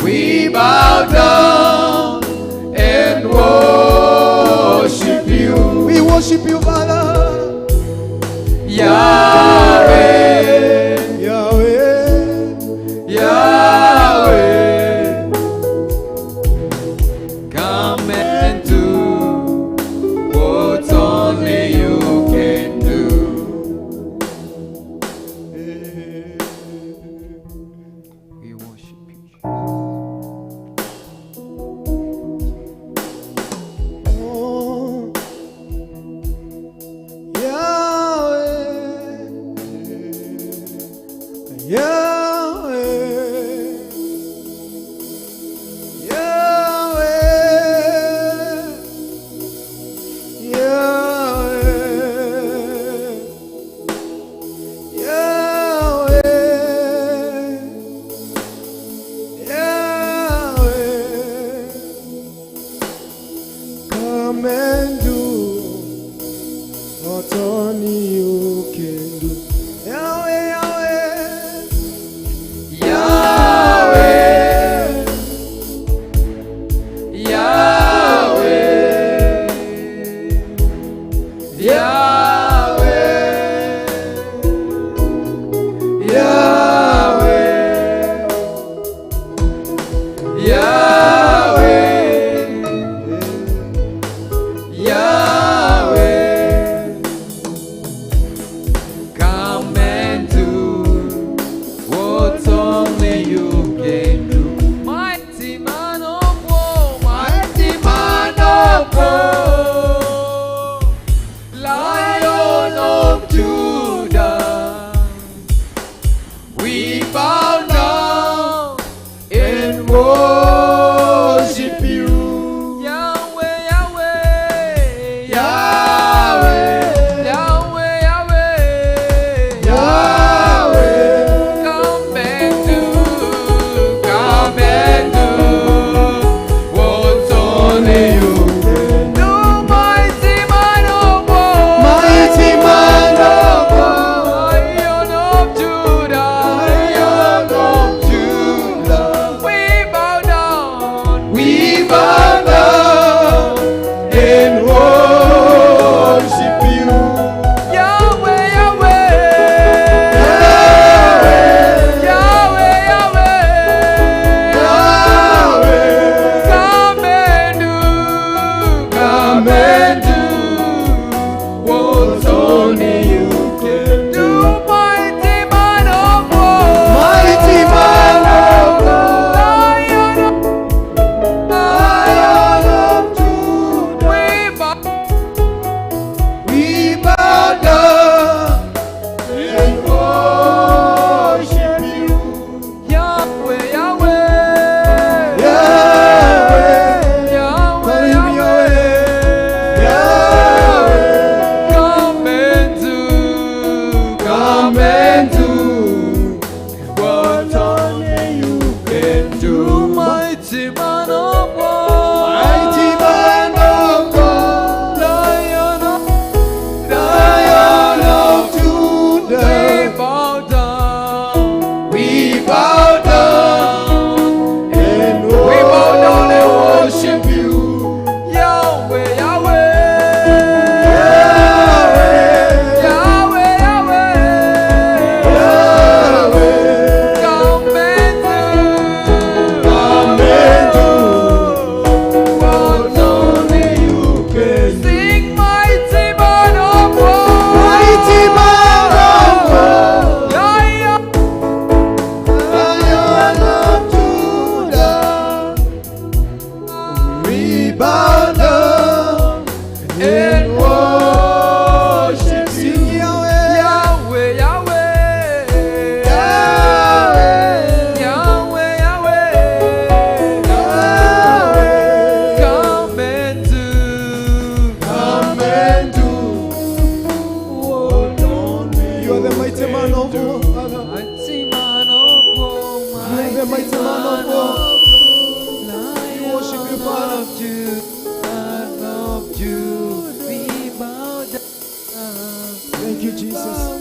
we bow down and worship you. We worship you, Father. Yahweh, Yahweh, Yahweh, come and do what only you can do. We worship you. Oh, Yahweh, Yahweh, Yahweh, Yahweh, Yahweh, Yahweh. Come and do what only you can do. Yahweh, Yahweh, Yahweh, Yahweh, Yahweh, Yahweh, Yahweh, Yahweh, come and do what only you can do. Mighty man of war, mighty man of war, Lion Thank you, Jesus.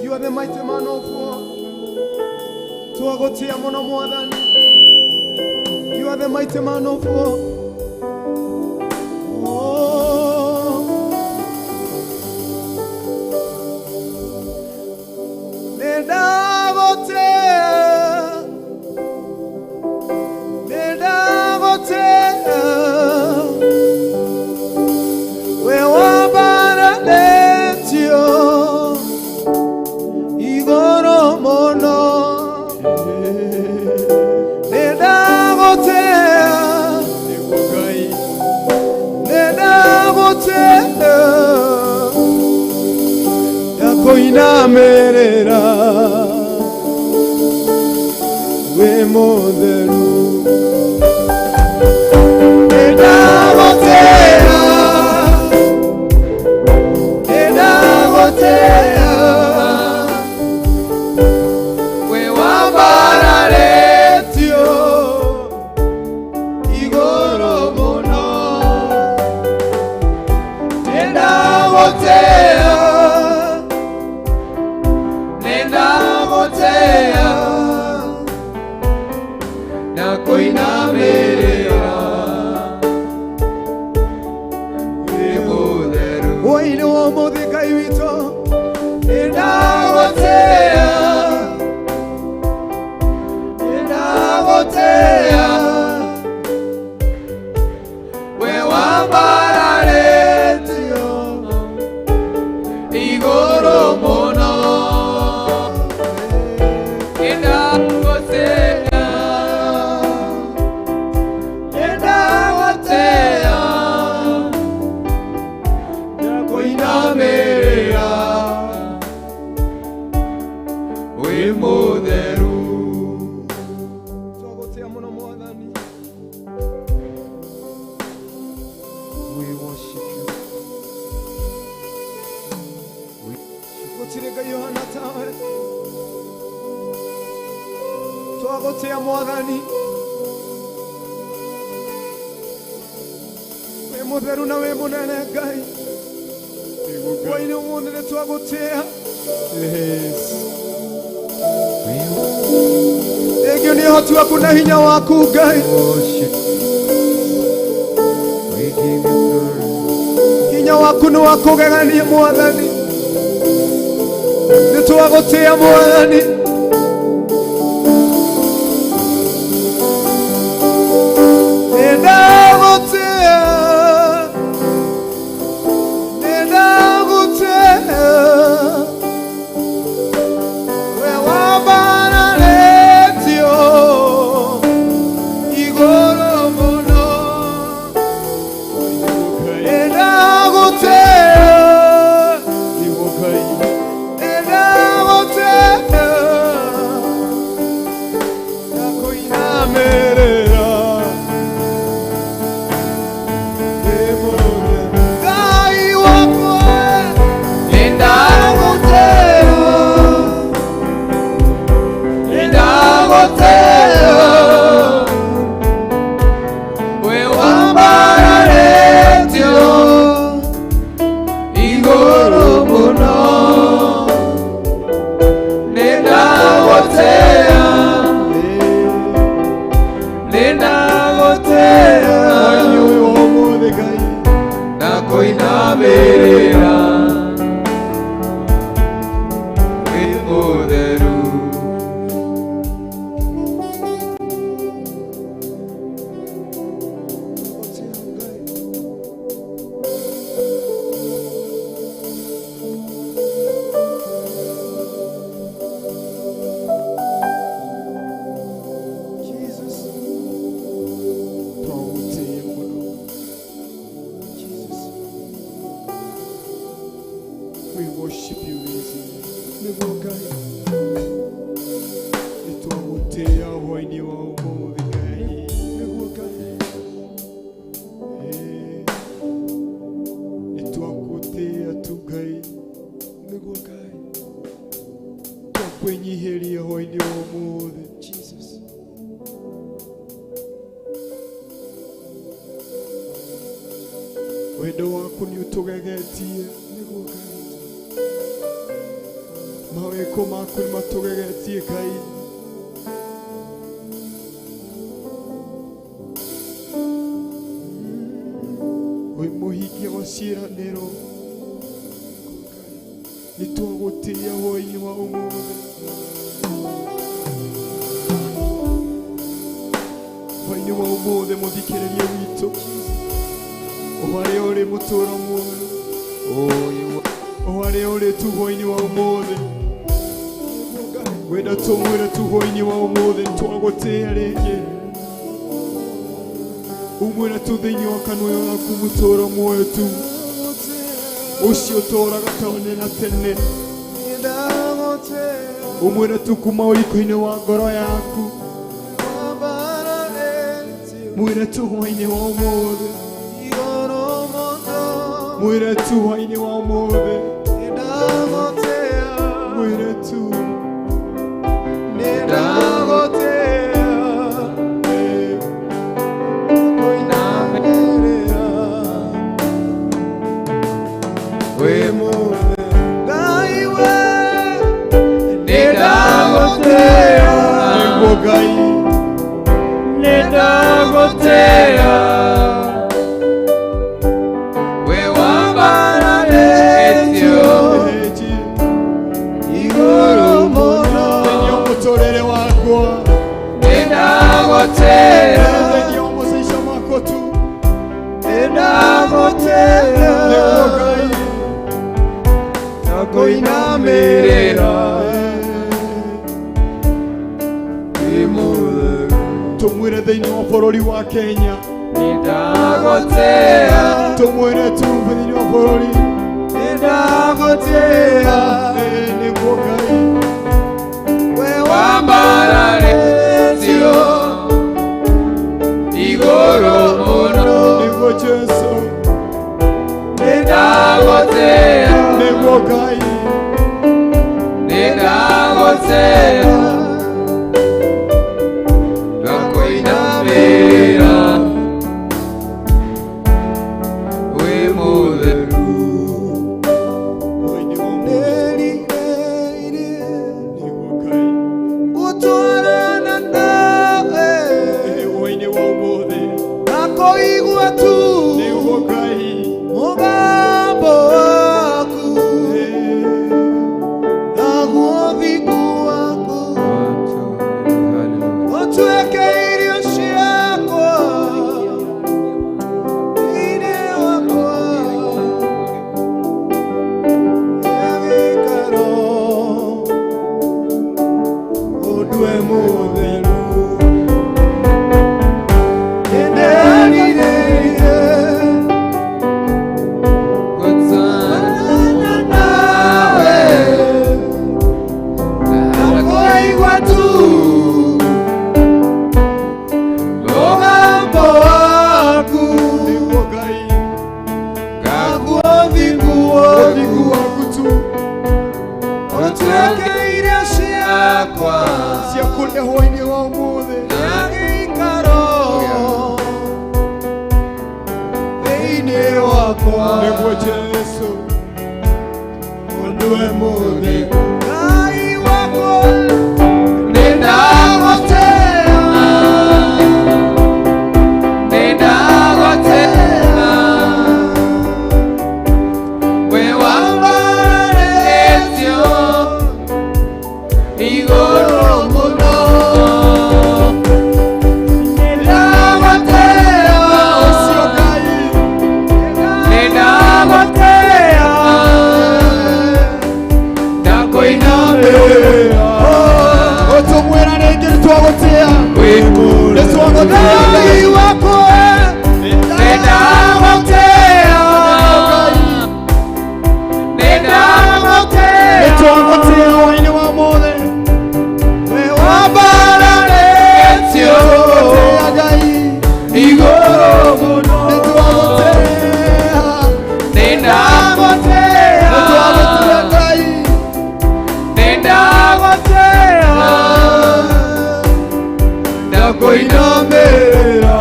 You are the mighty man of war. Twagotia muno mwathani. You are the mighty man of war. Oh. Nĩndagũtĩĩa, nĩndagũtĩĩa, we wambararĩtio igũrũ mũno. Nĩndagũtĩĩa, nĩndagũtĩĩa, ndakũinamĩrĩra wĩ mũtheru. Nĩndagũtĩĩa, nĩndagũtĩĩa, wĩ wambararĩtio igũrũ mũno. Nĩndagũtĩĩa, nĩndagũtĩĩa, Ndakũinamĩrĩra wĩ mũtheru. Hwaĩ-inĩ wa ũmũthĩ Ngai witũ, nĩndagũtĩĩa, nĩndagũtĩĩa, We wambararĩtio igũrũ mũno. Nĩndagũtĩĩa, nĩndagũtĩĩa, ndakũinamĩrĩra wĩ mũtheru. Twagũtĩĩa mũno Mwathani. We worship you. Gũtirĩ Ngai ũhana tawe. Twagũtĩĩa Mwathani. Wĩ mũtheru na wĩ mũnene Ngai. Hwaĩ-inĩ ũmũthĩ nĩtwagũtĩĩa. Thengio nĩ ũhoti waku na hinya waku Ngai. We give you glory. Hinya waku nĩ wa kũgegania Mwathani. Nĩtwagũtĩĩa Mwathani. Nĩndagũtĩĩa, nĩndagũtĩĩa, we wambararĩtio igũrũ mũno. Nĩndagũtĩĩa, nĩndagũtĩĩa, We worship you this evening. Nĩguo Ngai. Nĩtwagũtĩĩa hwaĩ-inĩ wa ũmũthĩ Ngai. Nĩguo Ngai. Nĩtwagũtĩĩa tu Ngai. Nĩguo Ngai. Twakwĩnyihĩria hwaĩ-inĩ wa ũmũthĩ. Jesus. Wendo waku nĩ ũtũgegetie. Nĩguo Ngai. Mawĩko maku nĩ matũgegetie Ngai. Wĩ mũhingia wa ciĩranĩro. Nĩtwagũtĩĩa hwaĩ-inĩ wa ũmũthĩ. Hwaĩ-inĩ wa ũmũthĩ mũthikĩrĩria witũ, o harĩa ũrĩ mũtũũra muoyo, o harĩa ũrĩ tu hwaĩ-inĩ wa ũmũthĩ, wenda tũmwĩre tu hwaĩ-inĩ wa ũmũthĩ nĩtwagũtĩĩa rĩngĩ. Umwĩre tu thĩinĩ wa kanua gaku mũtũũra muoyo tu, ũcio ũtũũraga tene na tene. Umwĩre tu kuma ũriko-inĩ wa ngoro yaku, mwĩre tu hwaĩ-inĩ wa ũmũthĩ, mwĩre tu hwaĩ-inĩ wa ũmũthĩ, mwĩre tu. Nĩguo Ngai. Nĩndagũtĩĩa wĩ wambararĩtio igũrũ mũno. Thĩinĩ wa mũtũũrĩre wakwa, Nĩndagũtĩĩa, thĩinĩ wa maisha makwa tu, nĩndagũtĩĩa, nĩguo Ngai. Nakũinamĩrĩra wĩ mũtheru. Tũmwĩre thĩinĩ wa bũrũri wa Kenya, Nĩndagũtĩĩa, tũmwĩre tu thĩinĩ wa bũrũri, nĩndagũtĩĩa, nĩguo Ngai. Wĩ wambararĩtio igũrũ mũno. Nĩguo Jesũ. Nĩndagũtĩĩa, Nĩguo Ngai. Nĩndagũtĩĩa, ndakũinamĩrĩra wĩ mũtheru. Hwaĩ-inĩ wa ũmũthĩ. Nĩguo Ngai. Hwaĩ-inĩ wa ũmũthĩ. Nĩguo Ngai. Nĩguo Ngai. Ũthingu waku tu cia kũrĩa hwaĩ-inĩ wa ũmũthĩ. Nĩguo Jesũ. Ũndue mũtheru. Ũcio Ngai. Ũtũmwĩra rĩngĩ nĩtwagũtĩĩa. Nĩtwagũtĩĩa Ngai. Nĩndagũtĩĩa, Nĩtwagũtĩa hwaĩ-inĩ wa ũmũthĩ. We wambararĩtio Nĩtwagũtĩa Ngai. Igũrũ mũno. Nĩtwagũtĩa. Nĩndagũtĩa. Nĩtwagũtĩa Ngai. Nĩndagũtĩa. Ndakũinamĩrĩra.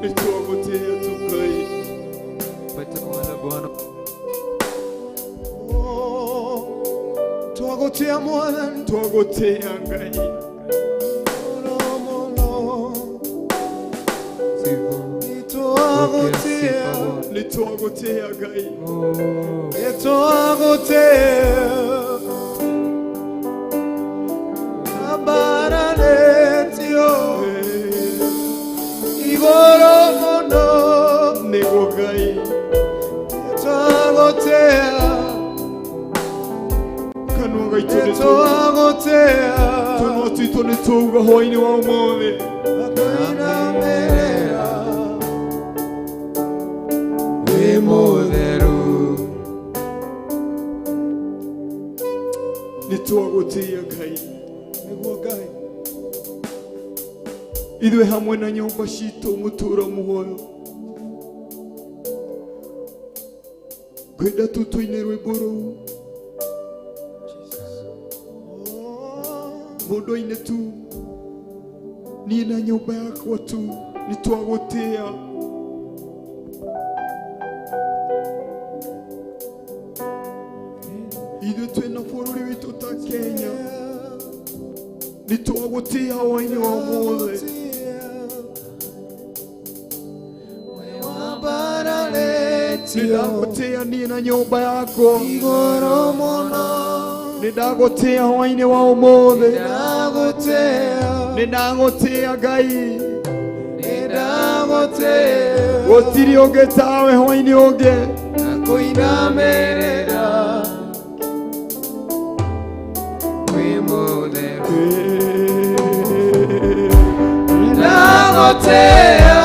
Nĩtwagũtĩa tu Ngai. Pata mahala Bwana. Twagũtĩa Mwathani. Twagũtĩa Ngai. Sifa. Nĩtwagũtĩa Ngai. Nĩtwagũtĩa. Wambararĩtio igũrũ mũno. Nĩguo Ngai. Nĩtwagũtĩa. Kanua gaitũ Nĩtwagũtĩa. Tũnua twitũ nĩtwauga hwaĩ-inĩ wa ũmũthĩ. Ndakũinamĩrĩra. Wĩ mũtheru. Nĩtwagũtĩa Ngai. Nĩguo Ngai. Ithuĩ hamwe na nyũmba citũ mũtũra muoyo. Ngwenda tu tũine rwĩmbo rũu. Mũndũ aine tu. Niĩ na nyũmba yakwa tu nĩtwagũtĩa. Ithuĩ twĩna bũrũri witũ ta Kenya. Nĩtwagũtĩa hwaĩ-inĩ wa ũmũthĩ. Nĩndagũtĩa niĩ na nyũmba yakwa. Igũrũ mũno. Nĩndagũtĩa hwaĩ-inĩ wa ũmũthĩ. Nĩndagũtĩa. Nĩndagũtĩa Ngai. Nĩndagũtĩa. Gũtirĩ ũngĩ tawe hwaĩ-inĩ ũngĩ. Ndakũinamĩrĩra. Wĩ mũtheru. Nĩndagũtĩa.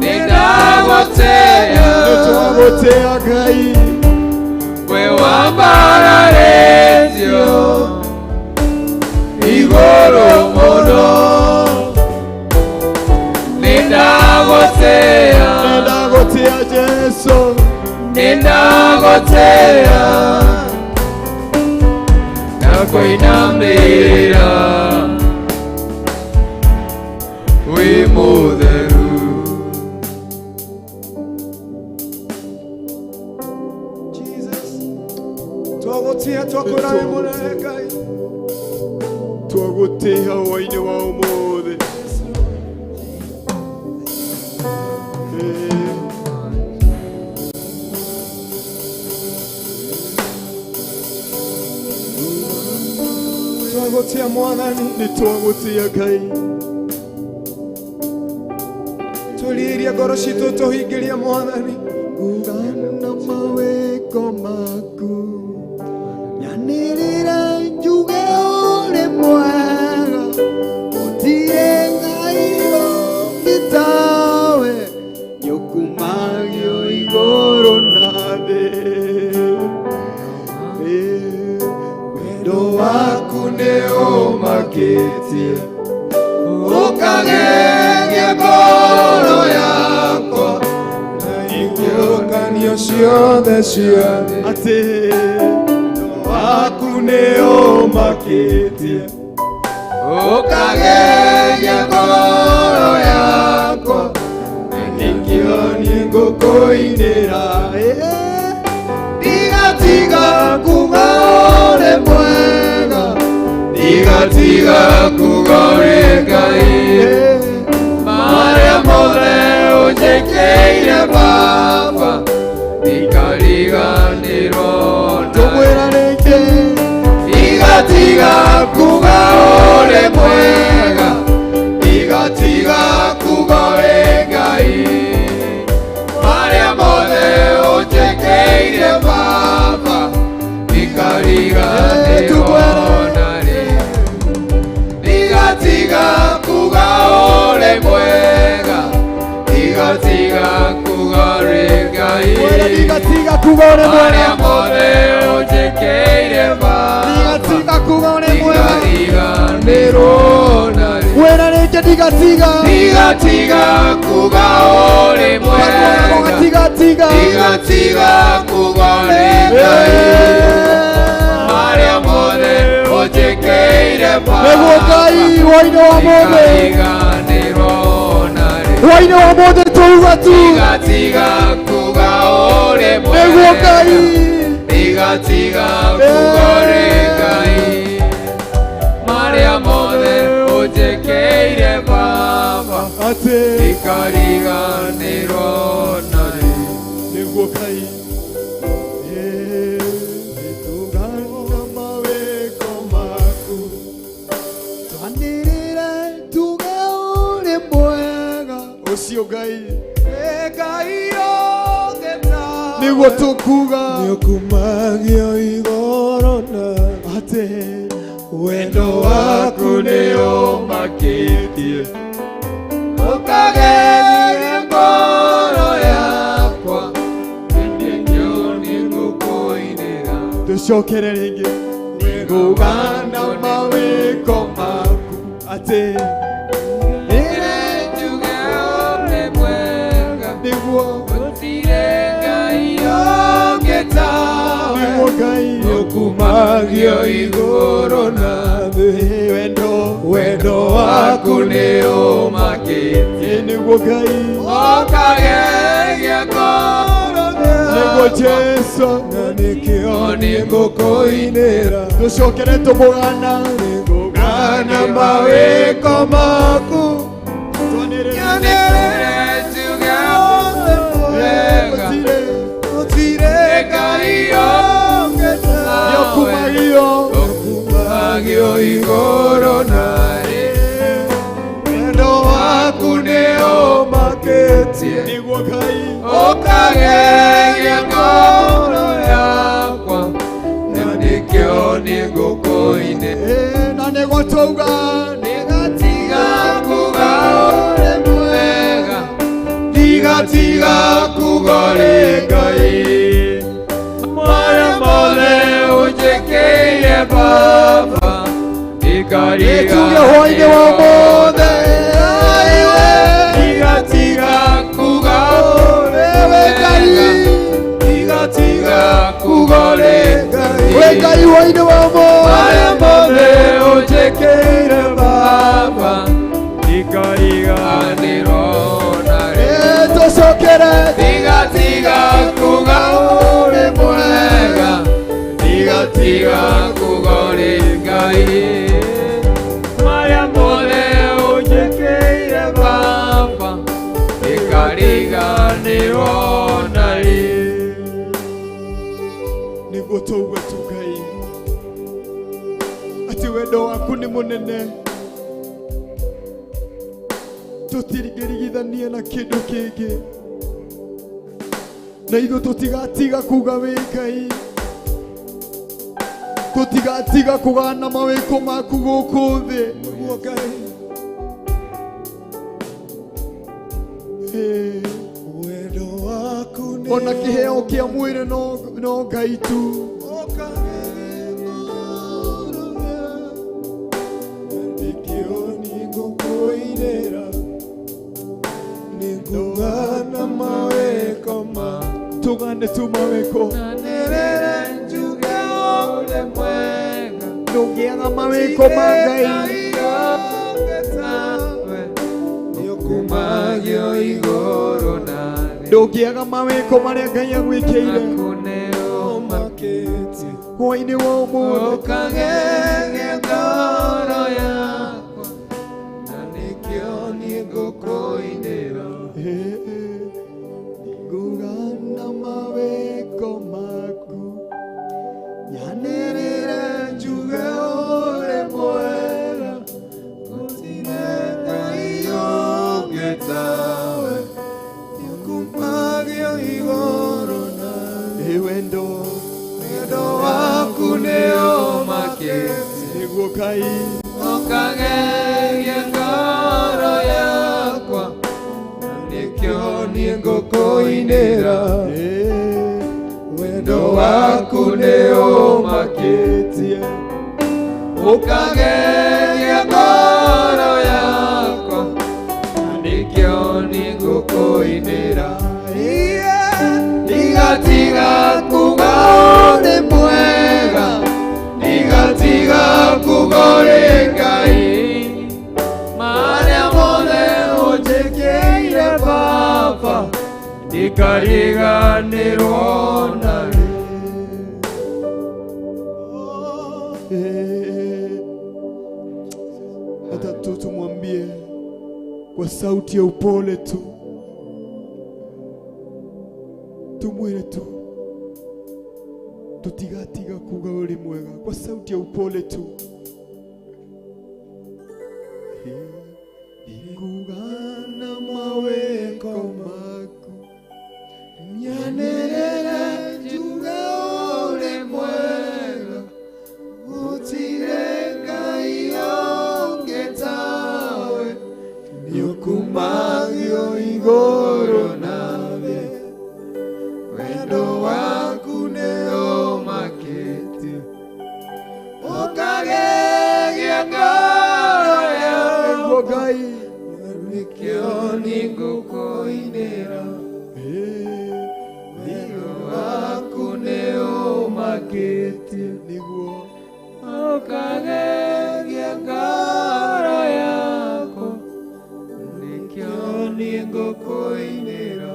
Nĩndagũtĩa. Nĩtwagũtĩa Ngai. We wambararĩtio igũrũ mũno. Nĩndagũtĩa. Nĩndagũtĩa Jesũ. Nĩndagũtĩa. Ndakũinamĩrĩra. Wĩ mũtheru. Jesus. Twagũtĩa twakwĩra wĩ mũnene Ngai. Twagũtĩa hwaĩ-inĩ wa ũmũthĩ. Twagũtĩa Mwathani. Nĩtwagũtĩa Ngai. Tũriĩrie ngoro citũ tũhingĩrie Mwathani. Ngana mawĩko maku. Nyanĩrĩre njuge ũrĩ mwega. Gũtirĩ Ngai ũngĩ tawe. Nĩũkumagio igũrũ na thĩ. Wendo waku nĩũmakĩtie. Ũkagegia ngoro yakwa. Na ingĩũkanio ciothe ciothe. Atĩ waku nĩũmakĩtie. Ũkagegia ngoro yakwa. Na nĩkĩo niĩ ngũkũinĩra. Ndigatiga kuuga ũrĩ mwega. Ndigatiga kuuga ũrĩ Ngai. Marĩa mothe ũnjĩkĩire Baba, ndikariganĩrwo nawe. Tũmwĩra rĩngĩ. Ndigatiga kuuga ũrĩ mwega. Ndigatiga kuuga ũrĩ Ngai. Marĩa mothe ũnjĩkĩire Baba, ndikariganĩrwo narĩ. Ndigatiga kuuga ũrĩ mwega. Marĩa mothe ũnjĩkĩire Baba. Ndigatiga kuga ũrĩ mwega. Ndikariganĩrwo narĩ. Wĩra rĩngĩ ndigatiga. Ndigatiga kuga ũrĩ mwega. Ndigatiga. Ndigatiga kuga ũrĩ Ngai. Marĩa mothe ũnjĩkĩire Baba. Nĩguo Ngai hwainĩ wa ũmũthĩ. Ndikariganĩrwo narĩ. Hwainĩ wa ũmũthĩ tuuga tu. Ndigatiga kuga ũrĩ mwega. Nĩguo Ngai. Ndigatiga kuga ũrĩ Ngai. Marĩa mothe ũnjĩkĩire Baba. Atĩ. Ndikariganĩrwo narĩ. Nĩguo Ngai. Nĩtũgana mawĩko maku. Twanĩrĩre tuge ũrĩ mwega. Ũcio Ngai. Nĩguo tũkuga. Nĩũkumagio igũrũ na Atĩ. Wendo waku nĩũmakĩtie. Ũkageria ngoro yakwa. Nĩkĩo nĩngũkũinĩra. Tũcokere rĩngĩ. Nĩngũgana mawĩko maku. Atĩ. Nĩrĩ njuge ũrĩ mwega. Nĩguo. Gũtirĩ Ngai ũngĩ tawe. Nĩguo Ngai. Nĩũkumagio igũrũ na thĩ. Wendo. Wendo waku nĩũmakĩtie. Nĩguo Ngai. Ũkageria ngoro Nĩguo Jesũ. na nĩkĩo nĩngũkũinĩra. Tũcokere tũmũgana. Nĩngũgana mawĩko maku. Twanĩrĩre. Nyanĩrĩre njuge ũrĩ mwega. Gũtirĩ Ngai ũngĩ tawe. Nĩũkumagio. Nĩũkumagio igũrũ na thĩ. Wendo waku nĩũmakĩtie. Nĩguo Ngai. Ũkageria ngoro yakwa. Na nĩkĩo nĩngũkũinĩra. Na nĩguo twauga. Ndigatiga kuga ũrĩ mwega. Ndigatiga kuga ũrĩ Ngai. Marĩa mothe ũnjĩkĩire Baba. Nĩtuge hwainĩ wa ũmũthĩ. Ndigatiga kuga ũrĩ Wewe Ngai. Ndigatiga kuga ũrĩ Ngai. We Ngai hwainĩ wa ũmũthĩ. Marĩa mothe ũnjĩkĩire Baba. Ndikariganĩrwo narĩ. Tũcokere. Ndigatiga kuga ũrĩ mwega. Ndigatiga kuga ũrĩ Ngai. Marĩa mothe ũnjĩkĩire Baba. Ndikariganĩrwo narĩ. Nĩguo twauga tu Ngai atĩ wendo waku nĩ mũnene tũtingĩringithania na kĩndũ kĩngĩ na ithuĩ tũtigatiga kuga wĩ Ngai tũtigatiga kũgana mawĩko maku gũkũ thĩ. Nĩguo Ngai. Wendo waku nĩ Ona kĩheo kĩa mwĩrĩ no Ngai tu. Nĩkĩo nĩngũkũinĩra. Nĩngũgana mawĩko maku. Tũgane tu mawĩko. Nyanĩrĩre njuge ũrĩ mwega. Ndũngĩaga mawĩko ma Ngai. Nĩũkumagio igũrũ na thĩ. Ndũngĩaga mawĩko marĩa Ngai agwĩkĩire. Nĩũmakĩtie. Hwainĩ wa ũmũthĩ. Ũkageria ngoro yakwa. Na nĩkĩo nĩngũkũinĩra. Nĩngũgana mawĩko maku. Nyanĩrĩre njuge ũrĩ mwega. Gũtirĩ Ngai ũngĩ tawe. Nĩũkumagio igũrũ na thĩ. Wendo. Wendo waku nĩũmakĩtie. Nĩguo Ngai. Ũkageria ngoro yakwa. Na nĩkĩo nĩngũkũinĩra. Wendo waku nĩ ũmakĩtie ũkageria ngoro yakwa na nĩkĩo nĩngũkũinĩra. Ndigatiga kuga ũrĩ mwega, ndigatiga kuga ũrĩ Ngai, marĩa mothe ũnjĩkĩire Baba ndikariganĩrwo narĩ. Hata tu tumwambie kwa sauti ya upole tu, tumwire tu tutigatiga kuga uri mwega, kwa sauti ya upole tu. Ngugana maweko maku nyanĩrĩre njuge ũrĩ mwega, gũtirĩ Ngai ũngĩ tawe, nĩũkumagio igũrũ na thĩ, wendo waku nĩũmakĩtie ũkagegia ngoro yakwa Ngai, nĩkĩo nĩngũkũinĩra. Wendo waku nĩũmakĩtie nĩguo ũkagegia ngoro yakwa, nĩkĩo nĩngũkũinĩra.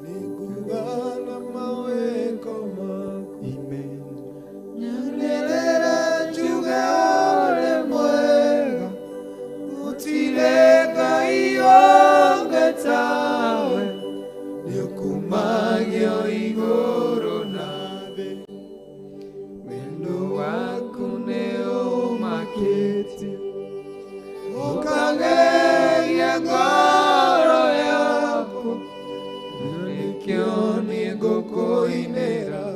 Nĩngugana mawĩko maku Amen. Nyanĩrĩre njuge ũrĩ mwega, gũtirĩ Ngai ũngĩ tawe, nĩũkumagio igũrũ na thĩ, wendo waku nĩũmakĩtie ũkagegia ngoro yakwa, nĩkĩo nĩngũkũinĩra.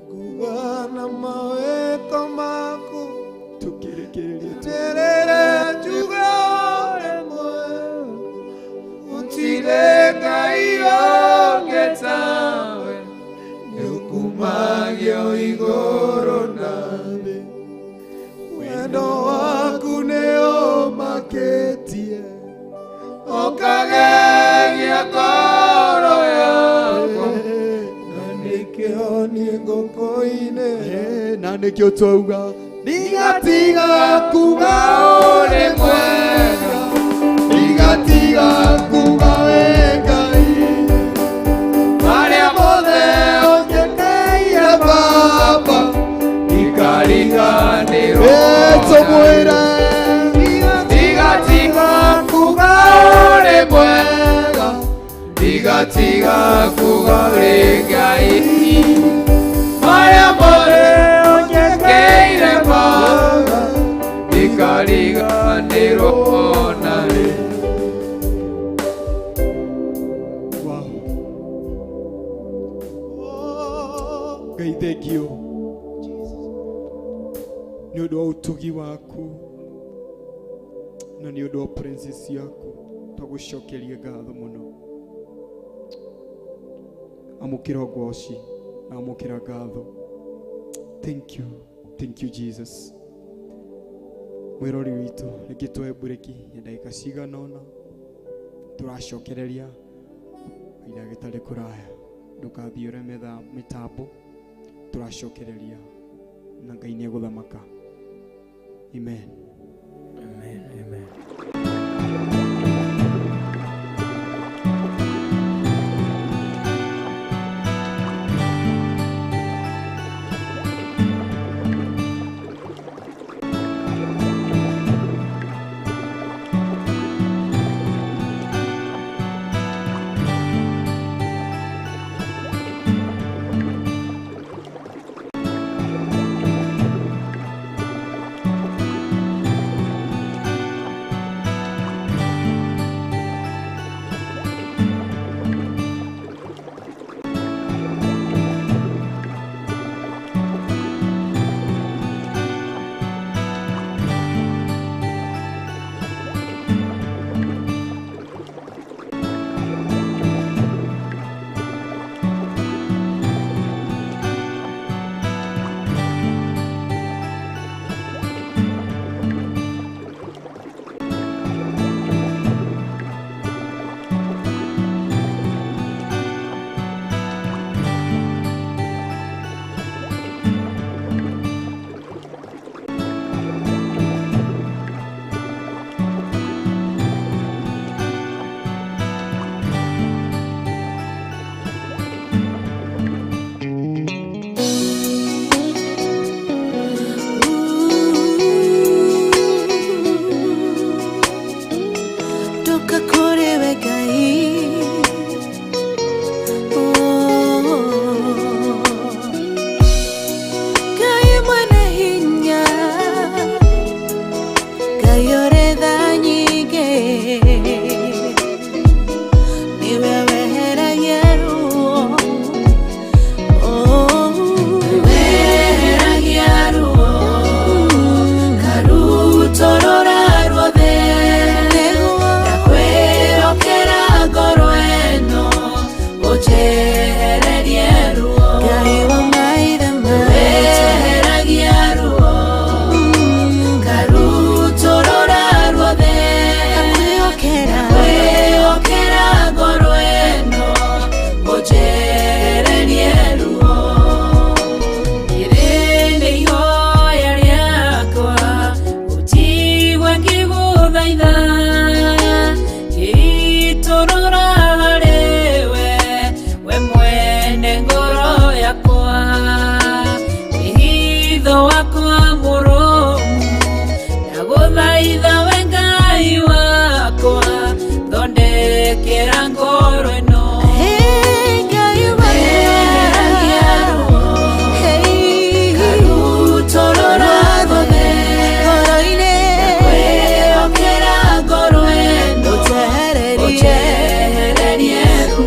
Ngugana mawĩko maku Tukĩrĩkĩrĩria tu. Nyanĩrĩre njuge ũrĩ mwega, gũtirĩ Ngai ũngĩ tawe, nĩũkumagio igũrũ na thĩ, wendo waku nĩũmakĩtie ũkagegia ngoro yakwa, na nĩkĩo nĩngũkũinĩra. Na nĩkĩo twauga Ndigatiga kuga ũrĩ mwega, ndigatiga kuga wĩ Ngai, marĩa mothe ũnjĩkĩire Baba ndikariganĩrwo. Tũmwĩre Ndigatiga kuga ũrĩ mwega, ndigatiga kuga ũrĩ Ngai, marĩa mothe ũnjĩkĩire Baba ndikariganĩrwo narĩ. Wow. Ngai thank you nĩ ũndũ wa ũtugi waku na nĩ ũndũ wa presence yaku, twagũcokeria ngatho mũno. Amũkĩra ũgoci na amũkĩra ngatho. Thank you, thank you Jesus. Mwĩrori witũ, rĩngĩ tuoe mburĩki ya ndagĩka cigana ũna, tũracokereria kahinda gĩtarĩ kũraya. Ndũkathiĩ ũreme mĩtambo, tũracokereria na Ngai nĩegũthamaka. Amen. Amen, amen. Ndagũthaitha ngĩitũrũra harĩ we, we mwene ngoro yakwa, wĩhitho wakwa mũrũmu. Ndagũthaitha we Ngai wakwa, thondekera ngoro ĩno. Eheragia ruo, karutũrũra ruothe, ndakwĩhokera ngoro ĩno, ũnjehererie ruo.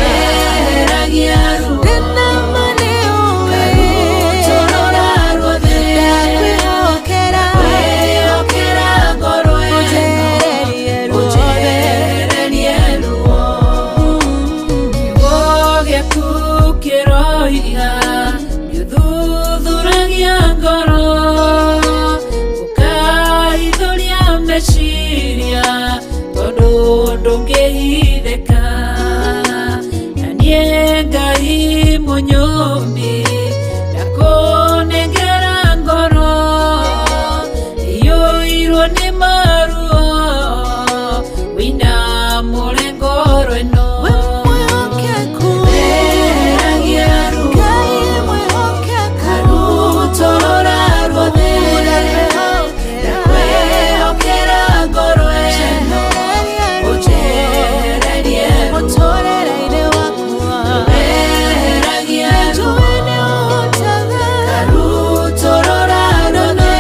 Eheragia ruo, karutũrũra ruothe, ndakwĩhokera ngoro ĩno, ũnjehererie ruo. Kiugo gĩaku kĩroiga nĩũthuthuragia ngoro, ũkaithũria meciria, tondũ ndũngĩhithĩka. Na niĩ Ngai mũnyũmbi, ndakũnengera ngoro iyũirwo nĩ maruo, wĩinamũre ngoro ĩno. Eheragia ruo, karutũrũra ruothe, ndakwĩhokera ngoro ĩno, ũnjehererie ruo. Eheragia ruo, karutũrũra ruothe,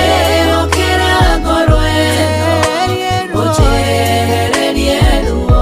ndakwĩhokera ngoro ĩno, ũnjehererie ruo.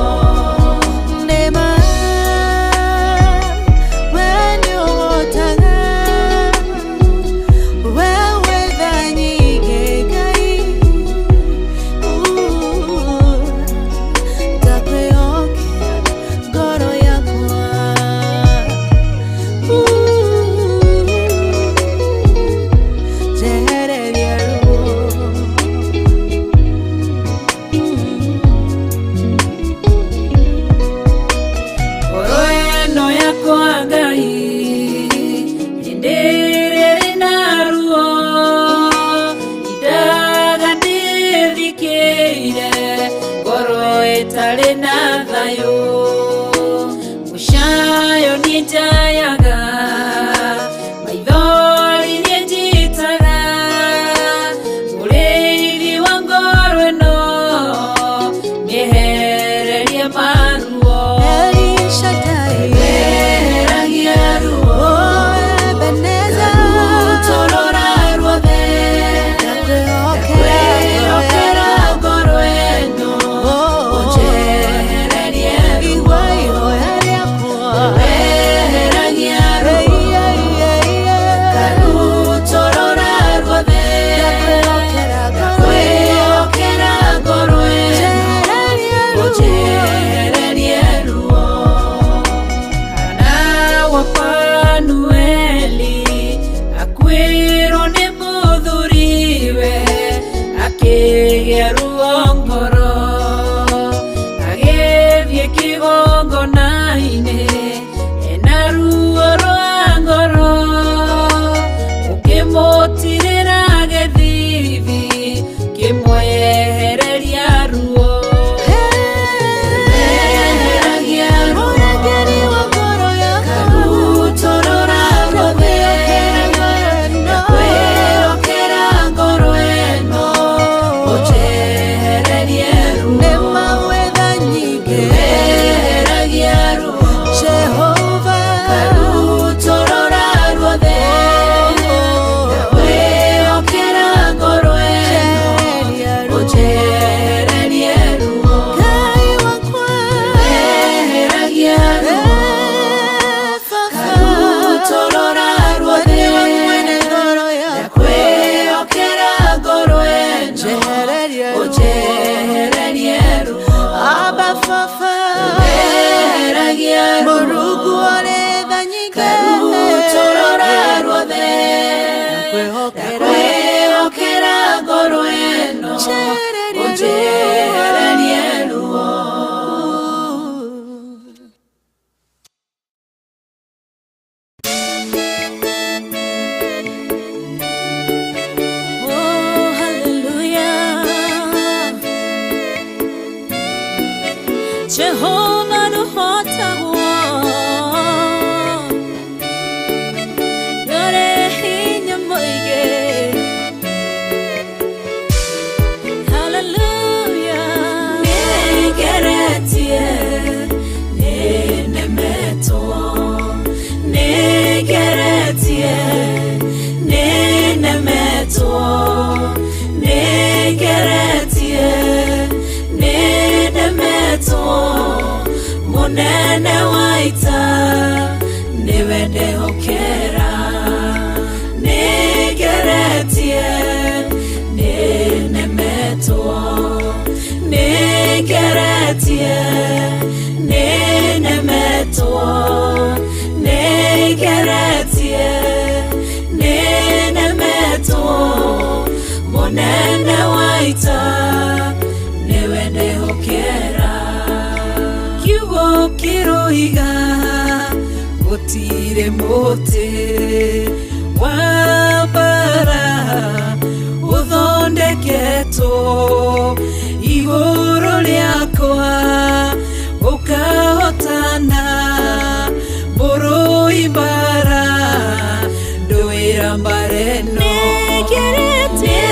Ngoro ĩno yakwa Ngai, hĩndĩ ĩrĩa ĩrĩ na ruo, indaga ndĩthikĩire, ngoro ĩtarĩ na thayũ. Mũcayo niĩ njayaga, maithori niĩ njitaga, mũrĩithi wa ngoro ĩno, mĩehererie maruo. Eheragia ruo, karutũrũra ruothe, ndakwĩhokera ngoro ĩno, ũnjehererie ruo. Eheragia ruo, karutũrũra ruothe, ndakwĩhokera ngoro ĩno, ũnjehererie ruo. Hana wa Fanueli akuĩrwo nĩ mũthuriwe, akĩgĩa ruo ngoro, agĩthiĩ kĩgongona-inĩ ena ruo rwa ngoro, ũkĩmũtirĩra gĩthithi, kĩmwehereria ruo. Eheragia ruo, karutũrũra ruothe, ndakwĩhokera ngoro ĩno, ũnjehererie ruo. Eheragia ruo, karutũrũra ruothe, ndakwĩhokera ngoro ĩno, ũnjehererie ruo. Eheragia ruo, karutũrũra ruothe, ndakwĩhokera ngoro ĩno, ũnjehererie ruo. Eheragia ruo, karutũrũra ruothe, ndakwĩhokera ngoro ĩno, ũnjehererie ruo. Jehova ndũhotagwo, ndũrĩ hinya mũingĩ. Hallelujah. Nĩngeretie, nĩnemetwo, nĩngeretie, nĩnemetwo, nĩngeretie, nĩnemetwo, mũnene wa ita nĩwe ndehokera. Nĩngeretie, nĩnemetwo, nĩngeretie, nĩnemetwo, nĩngeretie, nĩnemetwo, mũnene wa ita nĩwe ndehokera. Kiugo kĩroiga gũtirĩ mũtĩ wa mbara ũthondeketwo igũrũ rĩakwa ũkahotana, mũrũi mbara ndũĩra mbara ĩno. Nĩngeretie,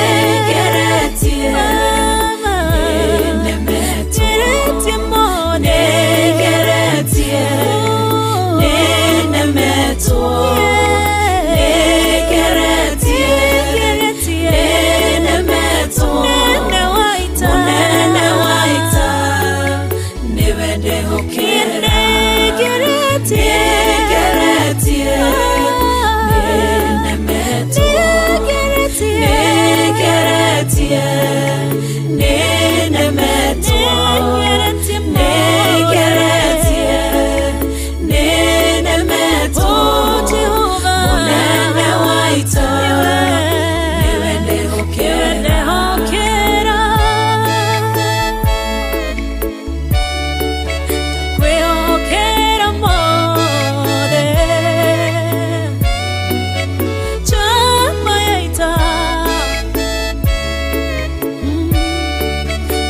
nĩnemetwo, nĩngeretie, nĩnemetwo, nĩngeretie, nĩnemetwo, mũnene wa ita nĩwe ndehokera. Nĩngeretie, nĩnemetwo, nĩngeretie, nĩnemetwo, nĩngeretie, nĩnemetwo, mũnene wa ita nĩwe ndehokera. Kwĩhokera mothe, njamba ya ita,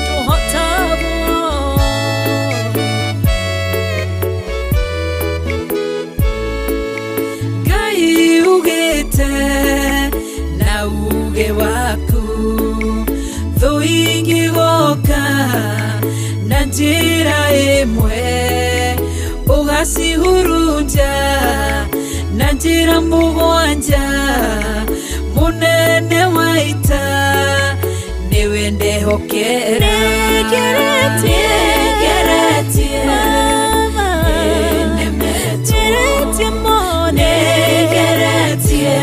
ndũhotagwo. Ngai ugĩte na uge waku, thũ ingĩgoka na njĩra ĩmwe ũgacihurunja na njĩra mũgwanja, mũnene wa ita nĩwe ndehokera. Nĩngeretie, nĩnemetwo, nĩngeretie,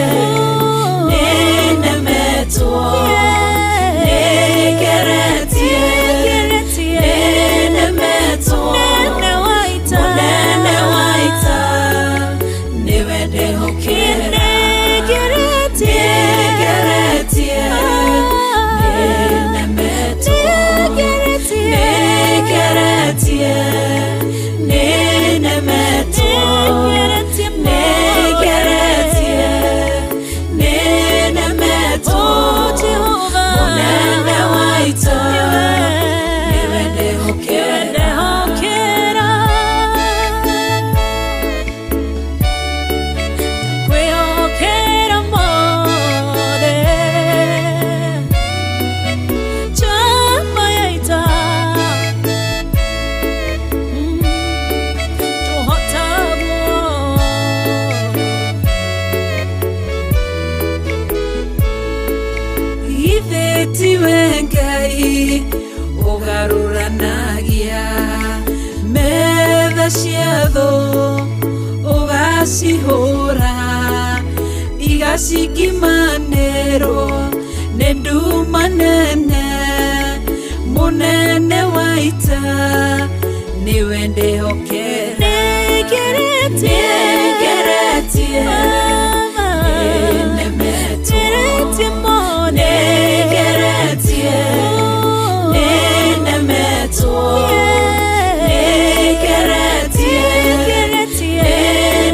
nĩnemetwo, nĩngeretie, nĩnemetwo, mũnene wa ita nĩwe ndehokera. Nĩngeretie, nĩnemetwo, nĩngeretie, nĩnemetwo, nĩngeretie, nĩnemetwo, mũnene wa ita nĩwe ndehokera. Kwĩhokera mothe, njamba ya ita, ndũhotagwo. Githĩ tiwe Ngai ũgarũranagia metha cia thũ, ũgacihũra igacikimanĩrwo nĩ nduma nene, mũnene wa ita nĩwe ndehokera. Nĩngeretie, nĩnemetwo, nĩngeretie, nĩnemetwo, nĩngeretie,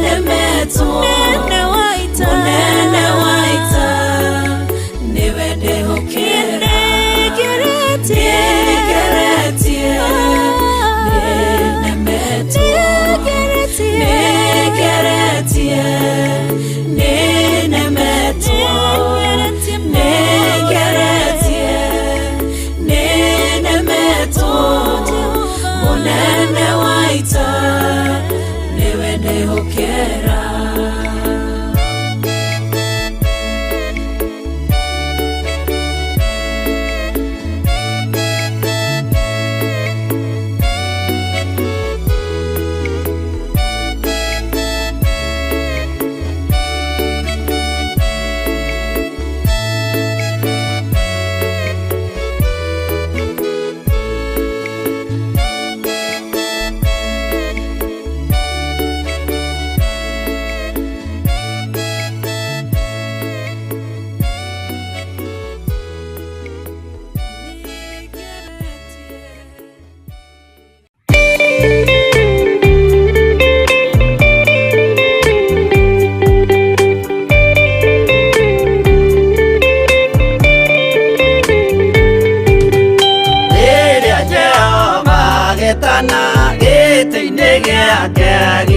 nĩnemetwo, mũnene wa ita nĩwe ndehokera. Nĩngeretie,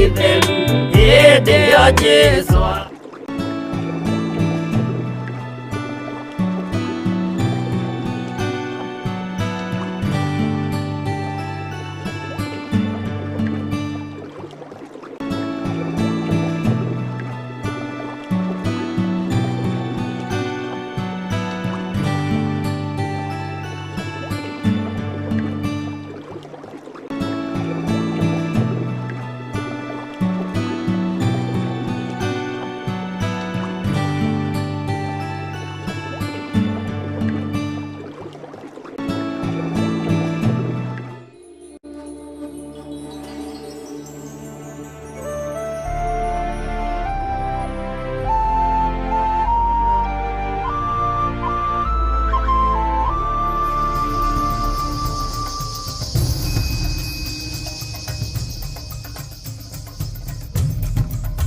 itheru hĩndĩ ĩyo Jesũ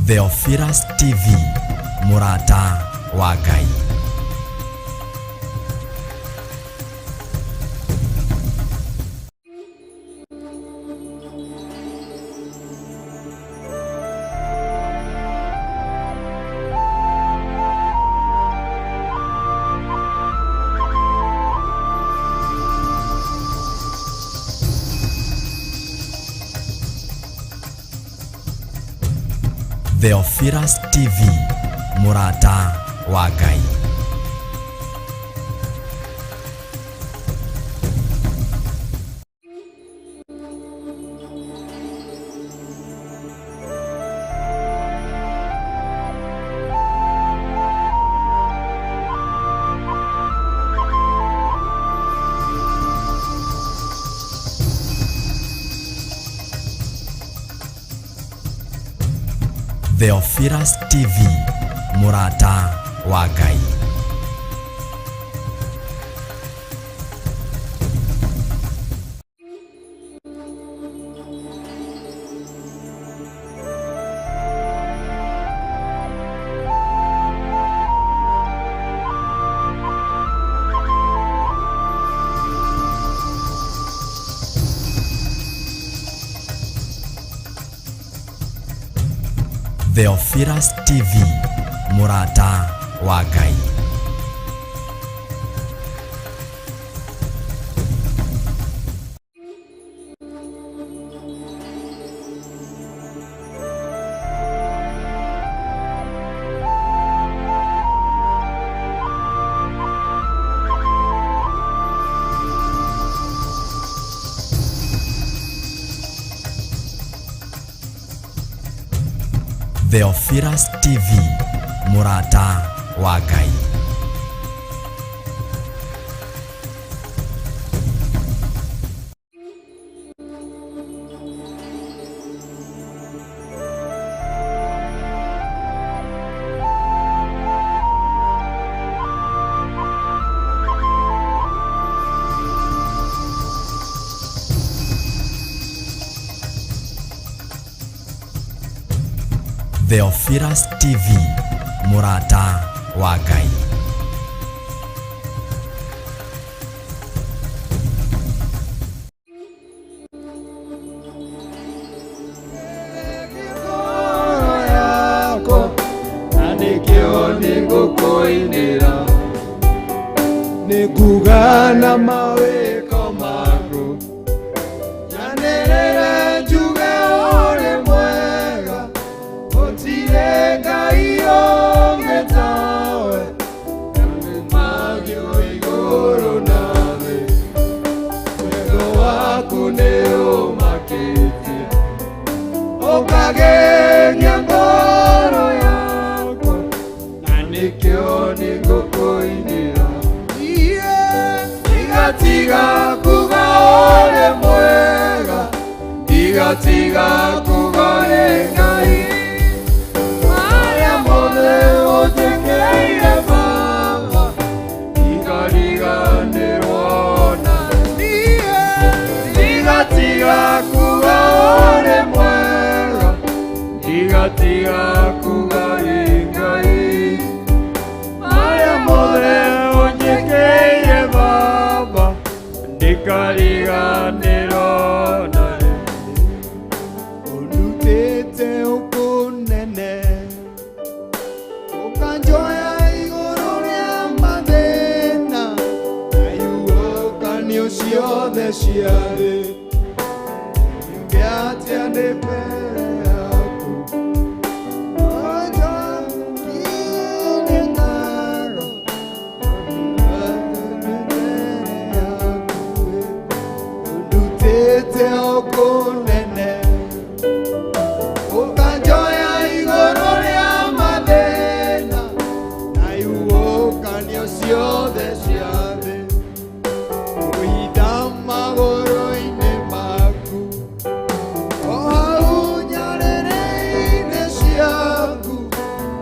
Theophilus TV, mũrata wa Ngai. Theophilus TV, mũrata wa Ngai. Theophilus TV, mũrata wa Ngai. Theophilus TV, mũrata wa Ngai. Theophilus TV, mũrata wa Ngai. Theophilus TV, mũrata wa Ngai. Yako na nĩkĩo nĩngũkũinĩra nĩnguga na mawĩko maku nyanĩrĩre njuge ũrĩ mwega gũtirĩ Ngai ũngĩ tawe magio igũrũ na thĩ wendo waku nĩ ũmakĩtie ũkageria ngoro yakwa na nĩkĩo nĩngũkũinĩra tiga kuga ũrĩ mwega tiga kuga ũrĩ Ngai marĩa mothe ũnjĩkĩire Baba ndikariganĩrwo na tiga kuga ũrĩ mwega tiga kuga ũrĩ Ngai marĩa mothe ũnjĩkĩire Baba ndikariganĩrwo na ũndutĩte ciothe cia thĩ Nyuge atĩa ndĩ mbere yaku Njokie ngatho Ndutĩte o kũnene Ũkanjoya igũrũ rĩa mathĩna Na ihuhũkanio ciothe cia thĩ Kũhinda magũrũ-inĩ maku O hau nyarĩrĩ-inĩ ciaku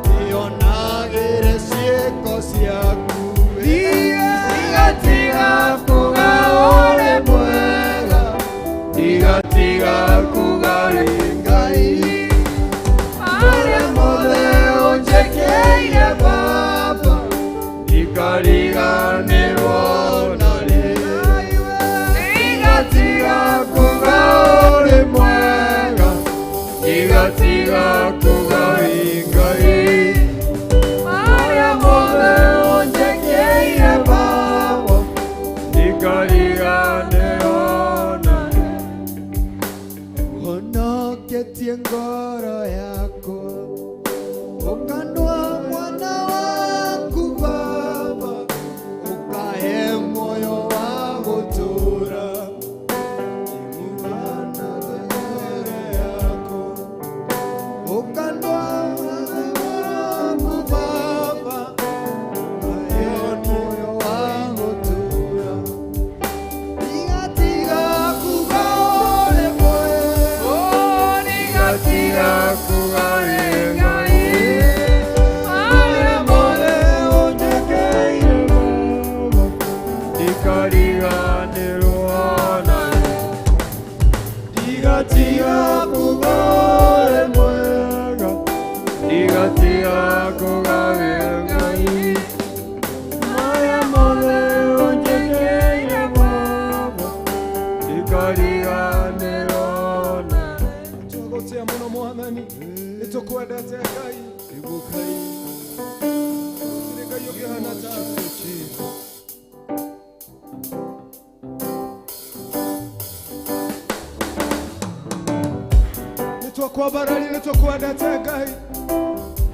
Nĩonagĩre ciĩko ciaku Ndigatiga kuga ũrĩ mwega Ndigatiga kuga ũrĩ Ngai Marĩa mothe ũnjĩkĩire Baba Ndikariganĩrwo na rĩ Ndigatiga kuga ũrĩ mwega Ndigatiga kuga ũrĩ Ngai Marĩa mothe ũnjĩkĩire Baba Ndikariganĩrwo na rĩ Honoketie ngoro yakwa Ũkandua mwana waku Baba Ũkahe muoyo wa gũtũũra Ndĩmũhana mbere yaku Ũkandua mwana waku Baba Ũkahe muoyo wa gũtũũra Ndigatiga kuga ũrĩ mwega Ndigatiga kuga ũrĩ Ngai Marĩa mothe ũnjĩkĩire Baba Ndikariganĩrwo na rĩ Ndigatiga kuga ũrĩ mwega Ndigatiga kuga ũrĩ Ngai Marĩa mothe ũnjĩkĩire Baba Ndikariganĩrwo na rĩ Tũgũtĩa mũno mwathani nĩ tũkwendete Ngai gũtirĩ Ngai ũngĩhana tawe. Nĩ twakwambararia nĩ tũkwendete Ngai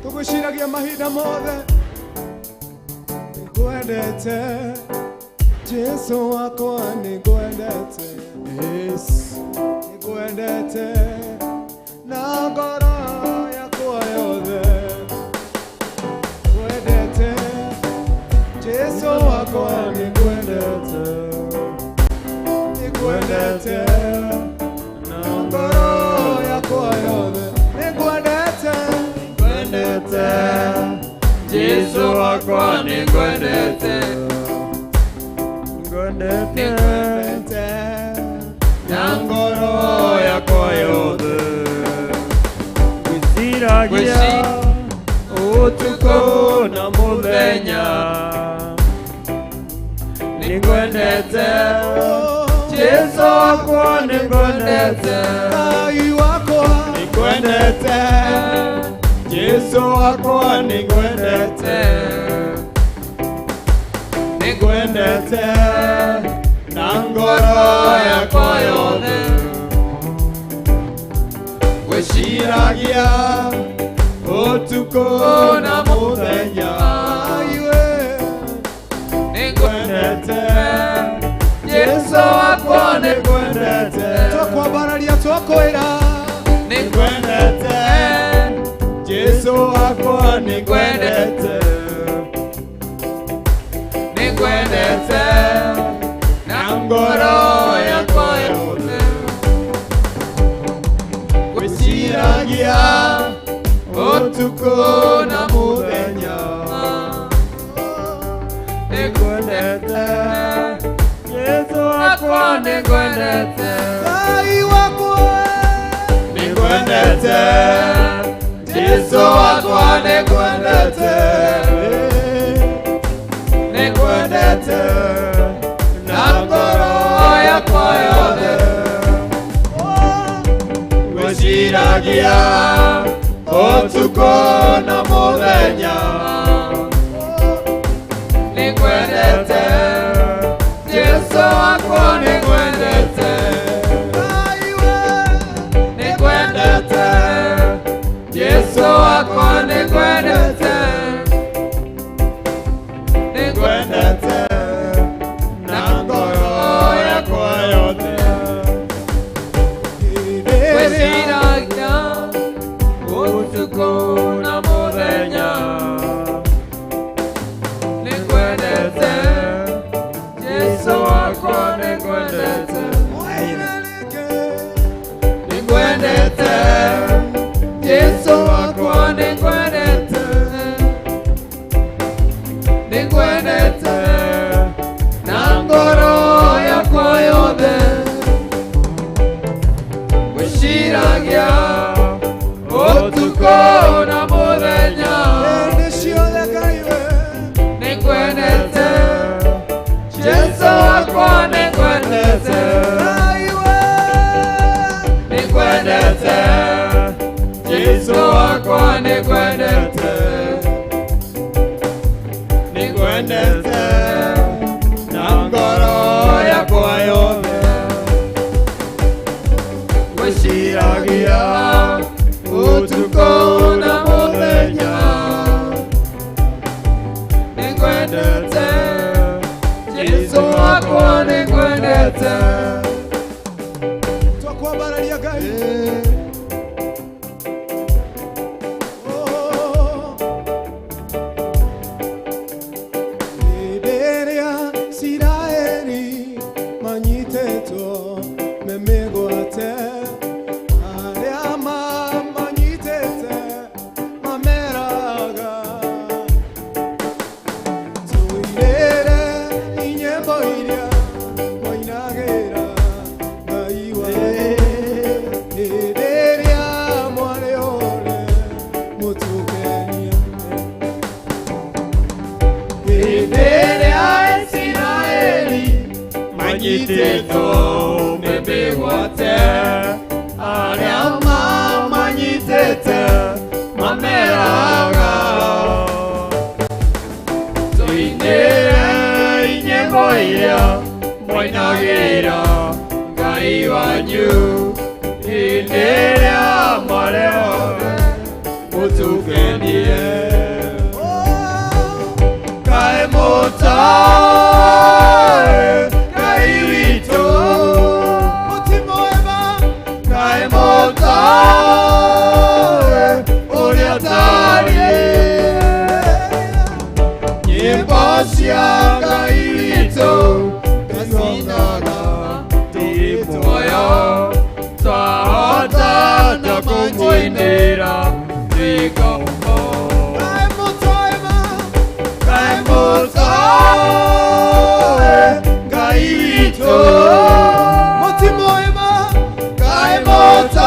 tũgwĩciragia mahinda mothe nĩngwendete Jesu wakwa nĩngwendete nĩngwendete na ngoro yakwa yothe ngwendete Jesu wakwa nĩngwendete nĩngwendete na ngoro yakwa yothe nĩngwendete Nĩngwendete Jesu wakwa nĩngwendete Nĩngwendete na ngoro yakwa yothe Ngwĩciragia ũtukũ na mũthenya Nĩngwendete Jesu wakwa nĩngwendete Ngai wakwa Nĩngwendete Jesu wakwa nĩngwendete Nĩngwendete na ngoro yakwa yothe Ngwĩciragia ũtukũ na mũthenya Nĩngwendete Jesu wakwa nĩngwendete twakwambararia twakwĩra Nĩngwendete Jesu wakwa nĩngwendete Nĩngwendete na ngoro yakwa yothe Ngwĩciragia ũtukũ na mũthenya Nĩngwendete Jesu wakwa nĩngwendete Ngai wakwa Nĩngwendete Jesu wakwa nĩngwendete Nĩngwendete na ngoro yakwa yothe Ngwĩciragia ũtukũ na mũthenya Nĩngwendete Jesu wakwa nĩngwendete. Wakwa nĩngwendete. Twakwambararia Ngai. Hĩndĩ ĩrĩa Isiraeli manyitĩtwo me mĩgwate, arĩa mamanyitĩte mameraga, tũinĩre inyĩmbo iria mwainagĩra Ngai wanyu. Hĩndĩ ĩrĩa mwarĩ othe mũtũkenia. Hĩndĩ ĩrĩa Isiraeli manyitĩtwo me mĩgwate, arĩa mamanyitĩte mameraga, tũinĩre inyĩmbo iria mwainagĩra Ngai wanyu. Hĩndĩ ĩrĩa mwarĩ othe mũtũkenie. Kaĩ mũtoĩ Ngai witũ, kaĩ mũtoĩ ũrĩa ũtariĩ. Nyĩmbo cia Ngai witũ twacinaga tũrĩ muoyo, twahota na kũmũinĩra twĩ ngombo. Kaĩ mũtoĩ Ngai witũ, kaĩ mũtoĩ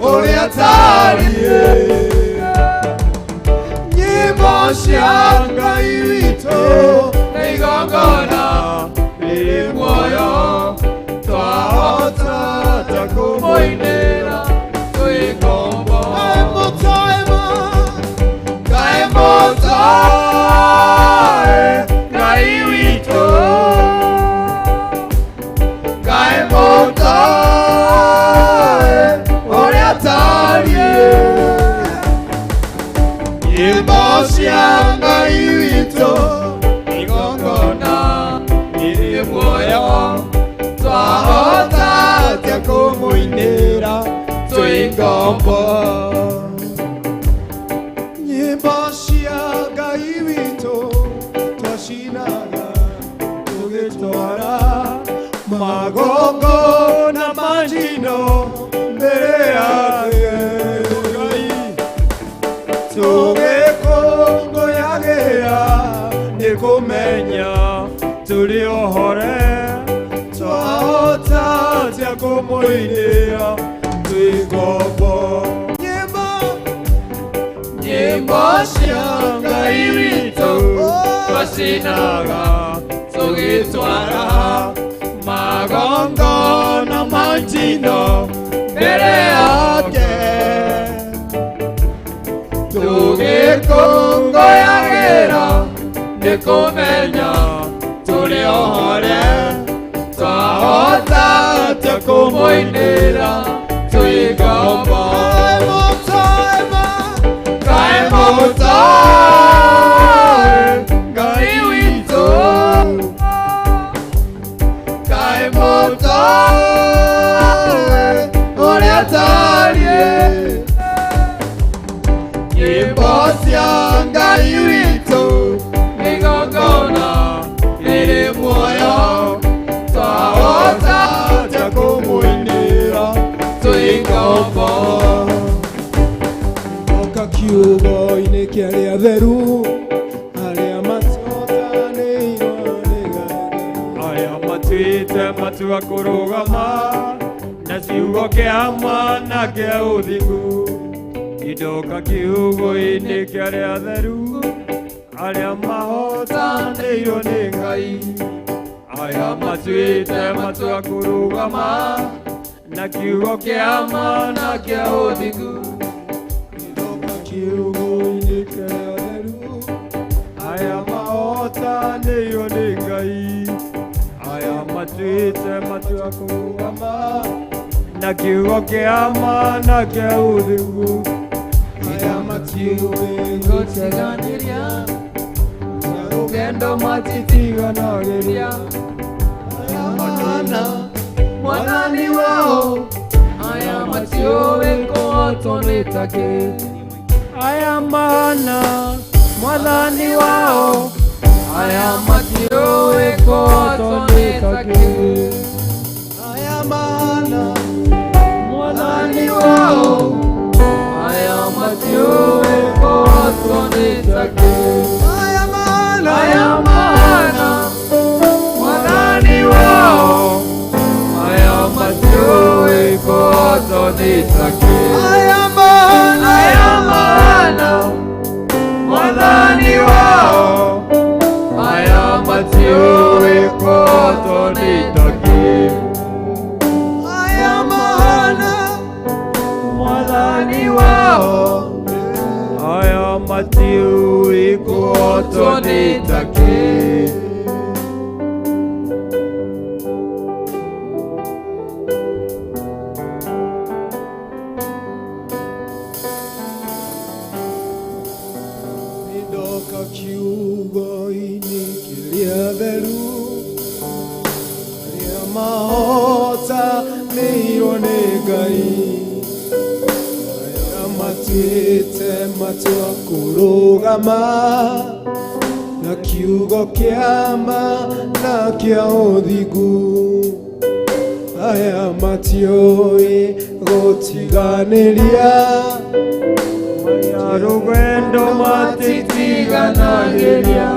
ũrĩa ũtariĩ. Nyĩmbo cia Ngai witũ nĩ igongona rĩrĩ muoyo, twahota ta kũmũinĩra twĩ ngombo. Kaĩ mũtoĩ Ngai witũ, kaĩ mũtoĩ ũrĩa ũtariĩ. Nyĩmbo cia Ngai witũ igongona rĩrĩ muoyo, twahota atĩa kũmũinĩra twĩ ngombo. Nyĩmbo cia Ngai witũ twacinaga tũgĩtwara magongona ma njino mbere yake Ngai, tũgĩkũngũyagĩra nĩ kũmenya tũrĩ ohore, twahota atĩa kũmũinĩra twĩ ngombo. Nyĩmbo Nyĩmbo cia Ngai witũ twacinaga tũgĩtwara magongona ma njino mbere yake, tũgĩkũngũyagĩra nĩ kũmenya tũrĩ ohore, twahota atĩa kũmũinĩra twĩ ngombo. Kaĩ mũtoĩ Ngai witũ, kaĩ mũtoĩ ũrĩa ũtariĩ. Nyĩmbo cia Ngai witũ nĩ igongona rĩrĩ muoyo, twahota atĩa kũmũinĩra twĩ ngombo. Oka kiugo-inĩ kĩa arĩa atheru, arĩa matotanĩirwo nĩ Ngai. Aya matuĩte matua kũrũgama na ciugo kĩa ma na kĩa ũthingu. Indoka kiugo-inĩ kĩa arĩa atheru, arĩa mahotanĩirwo nĩ Ngai. Aya matuĩte matua kũrũgama na kiugo kĩa ma na kĩa ũthingu. Indoka kiugo-inĩ kĩa arĩa atheru, Aya mahotanĩirwo nĩ Ngai. Aya matuĩte matua kũrũgama na kiugo kĩa ma na kĩa ũthingu. Aya matuĩte Ngũtiganĩria kũrũgama Rũgendo matitiganagĩria. Aya mahana Mwathani wao, aya matiũĩ kũhotwo nĩ takĩ. Aya mahana Mwathani wao, aya matiũĩ kũhotwo nĩ takĩ. Aya mahana Mwathani wao, aya matiũĩ kũhotwo nĩ takĩ. Aya mahana, aya mahana Mwathani wao, aya matiũĩ kũhotwo nĩ takĩ. Aya mahana, aya mahana Mwathani wao, aya matiũĩ kũhotwo nĩ takĩ. Aya mahana Mwathani wao, aya matiũĩ kũhotwo nĩ takĩ. Nĩndoka kiugo-inĩ kĩrĩa theru, arĩa mahotanĩirwo nĩ Ngai, arĩa matuĩte matua kũrũgama na kiugo kĩa ma na kĩa ũthingu, aya matiũĩ gũtiganĩria. Aya rũgendo matitiganagĩria.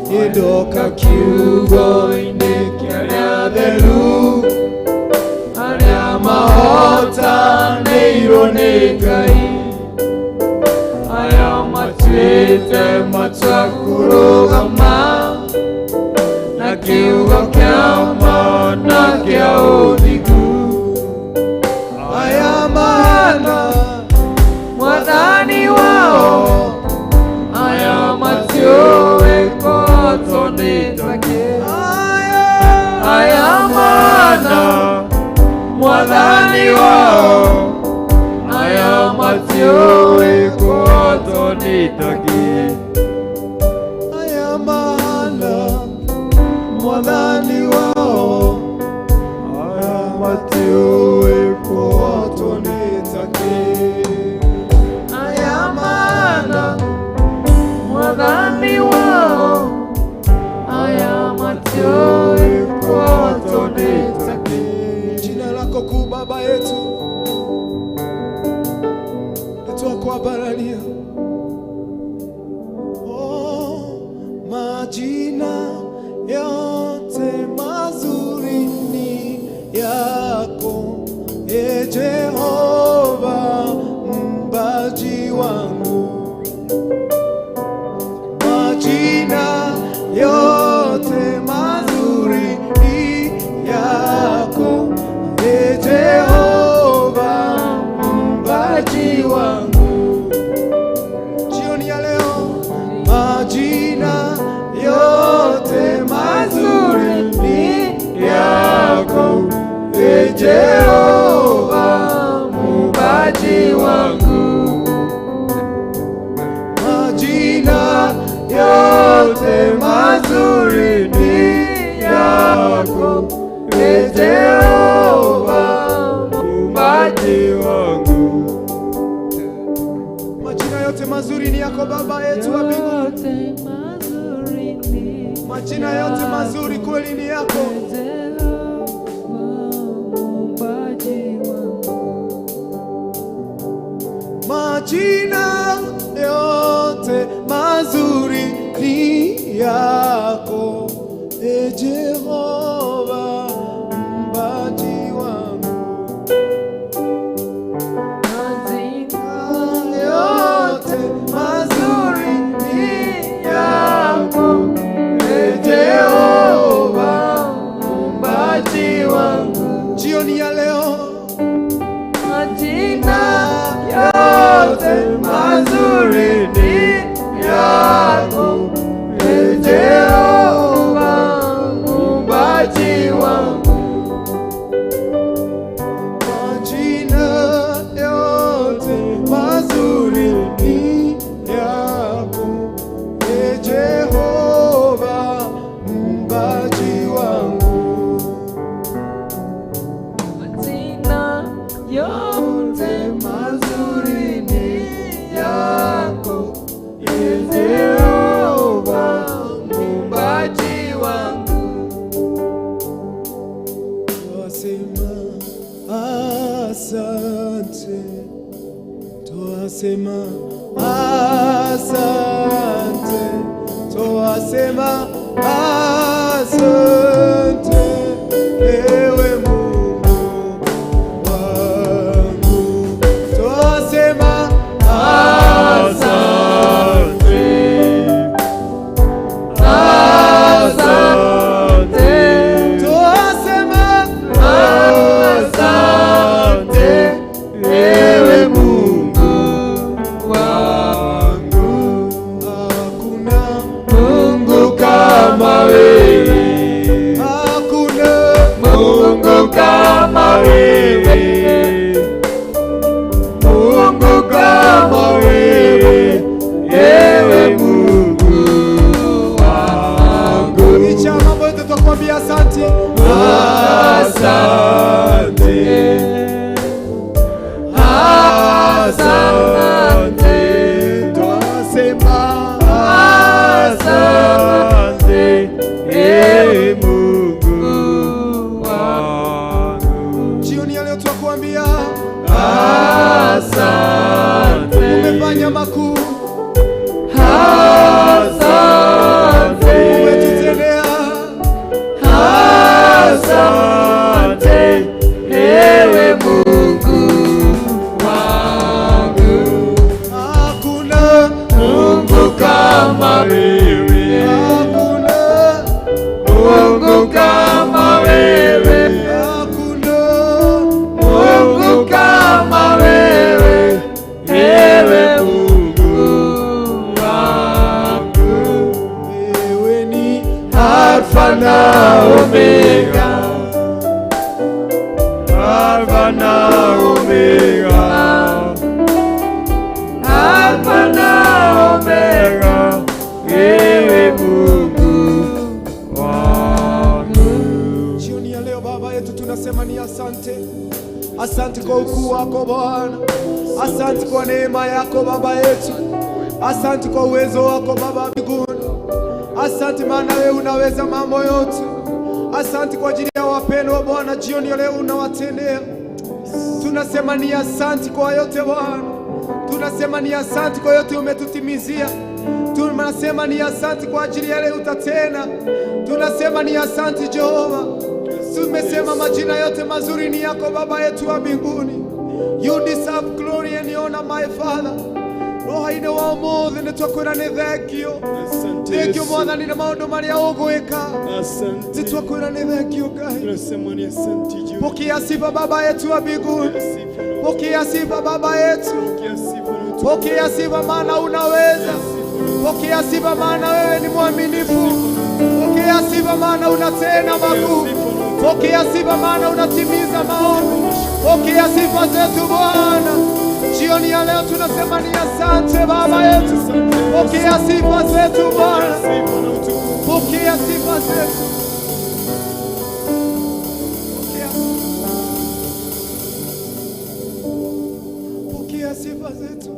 Nĩndoka kiugo-inĩ kĩrĩa theru, arĩa mahotanĩirwo nĩ Ngai, aya matuĩte matua kũrũgama na kiugo kĩa ma na kĩa ũthingu. Aya mahana Mwathani wao, aya matiũĩ kũhotwo nĩ takĩ. Aya mahana Mwathani wao, aya matiũĩ kũhotwo nĩ takĩ. Aya mahana Mwathani wao, aya matiũĩ kũhotwo nĩ takĩ. Aya mahana Mwathani wao, aya matiũĩ kũhotwo nĩ takĩ. Jina lako kuu Baba yetu, nĩtwakwambararia. Oh, majina yote mazuri ni yako, e Jehova mbaji wangu. Majina yote mazuri ni yako, e Jehova mbaji wangu. Jioni ya leo, majina yote mazuri ni yako, e Jehova muumbaji wangu. Majina yote mazuri ni yako, e Jehova muumbaji wangu. Majina yote mazuri ni yako Baba yetu wa mbinguni. Majina yote mazuri kweli ni yako. Majina yote mazuri ni yako, e Jehova mbaji wangu. Majina yote mazuri ni yako, e Jehova mbaji wangu. Jioni ya leo, majina yote mazuri ni yako, e Jehova. Twasema asante, twasema asante, ewe Mungu wangu. Twasema asante, asante, twasema asante, ewe Mungu wangu. Hakuna Mungu kama wewe, hakuna Mungu kama wewe, Mungu kama wewe, ewe Mungu wangu. Licha ya mambo yote twakwambia asante, asante, asante, twasema asante, ewe Mungu wangu. Jioni ya leo twakuambia asante, umefanya makuu, asante, umetutendea asante, ewe Mungu wangu. Hakuna Mungu kama wewe, hakuna Mungu kama wewe, hakuna Mungu kama wewe, ewe Mungu wangu. Wewe ni Alfa na Omega, Alfa na Omega, Alfa na Omega, ewe Mungu wangu. Jioni ya leo Baba yetu tunasema ni asante. Asante kwa ukuu wako Bwana, asante kwa neema yako Baba yetu, asante kwa uwezo wako Baba mbinguni, asante maana wewe unaweza mambo yote. Asante kwa ajili ya wapendwa Bwana, jioni ya leo unawatendea. Tunasema ni asante kwa yote Bwana, tunasema ni asante kwa yote umetutimizia. Tunasema ni asante kwa ajili ya leo utatena. Tunasema ni asante Jehova. Tumesema majina yote mazuri ni yako Baba yetu wa mbinguni. You deserve glory and honor, my Father. Roho-inĩ wa ũmũthĩ nĩ twakwĩra nĩ thengio, thengio Mwathani nĩ maũndũ marĩa ũgwĩka, nĩ twakwĩra nĩ thengio Ngai. Pokea sifa Baba yetu wa mbinguni, pokea sifa Baba yetu, pokea sifa maana unaweza, pokea sifa maana wewe ni mwaminifu, pokea sifa maana unatenda makuu, pokea sifa maana unatimiza maombi, pokea sifa zetu Bwana. Jioni ya leo tunasema ni asante Baba yetu, pokea sifa zetu Bwana, pokea sifa zetu. Pokea, pokea sifa zetu,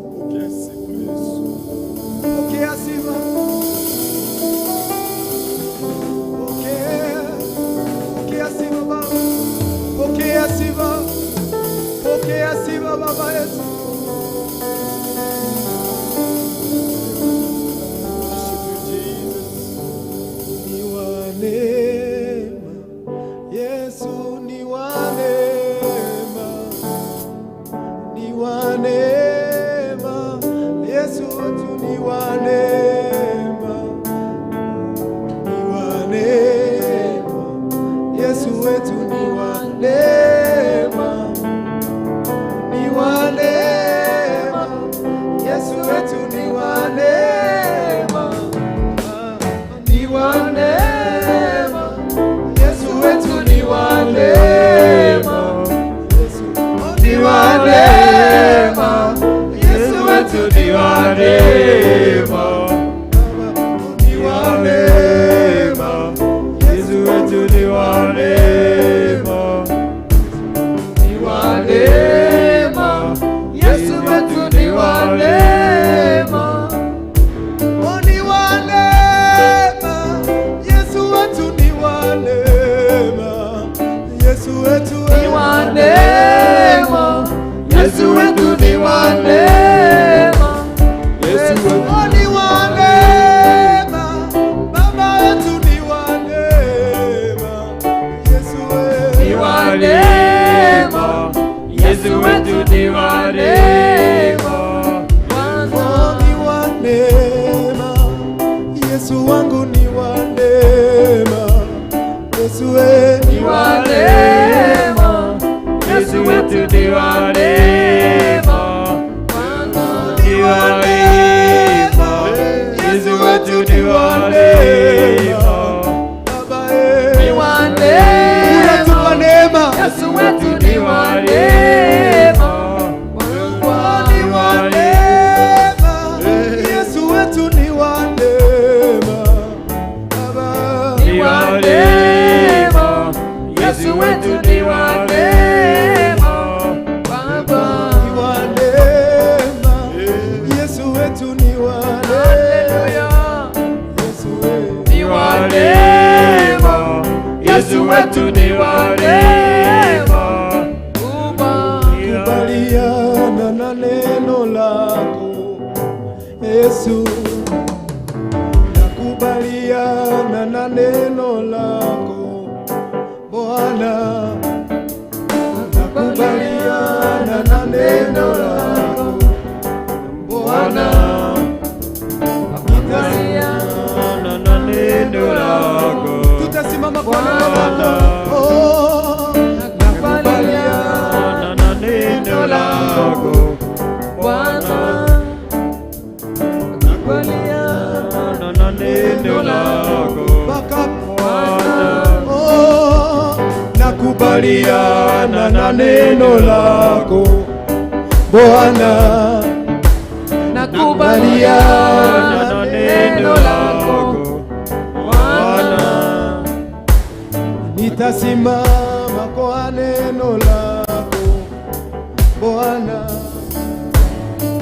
pokea sifa, pokea, pokea sifa Baba, pokea sifa, pokea sifa Baba yetu. Ni wa neema, Yesu ni wa neema, ni wa neema, Yesu wetu ni wa neema, ni wa neema, Yesu wetu ni wa neema, ni wa neema, Yesu wetu ni wa neema, ni wa neema, Yesu wetu ni wa neema, ni wa neema, Yesu wetu ni wa neema, ni wa neema, Yesu wetu ni wa neema, ni wa neema, Yesu wetu ni wa neema. Oh, ni wa neema, Yesu wetu ni wa neema, Yesu wetu ni wa neema, Yesu wetu ni wa neema. Yesu wetu ni wa neema. Ni wa neema, Yesu wangu ni wa neema. Yesu ni wa neema, Yesu wetu ni wa neema. Ni wa neema, Yesu wetu ni wa neema. Ni wa neema, unatupa neema. Yesu wetu ni wa neema. Ni wa neema, Yesu wetu ni wa neema. Baba ni wa neema, Yesu wetu ni wa neema. Baba ni wa neema, Yesu wetu ni wa neema. Yesu ni wa neema, Yesu wetu ni wa neema. Kubaliana na neno lako Yesu, nakubaliana na neno lako Bwana, nakubaliana na neno lako Bwana, nakubaliana na neno lako. Tutasimama kwa neno lako. Oh, nakubaliana na neno lako Bwana, nakubaliana na neno lako Bwana. Oh, nakubaliana na neno lako Bwana, nakubaliana na neno lako Bwana, nitasimama kwa neno lako Bwana,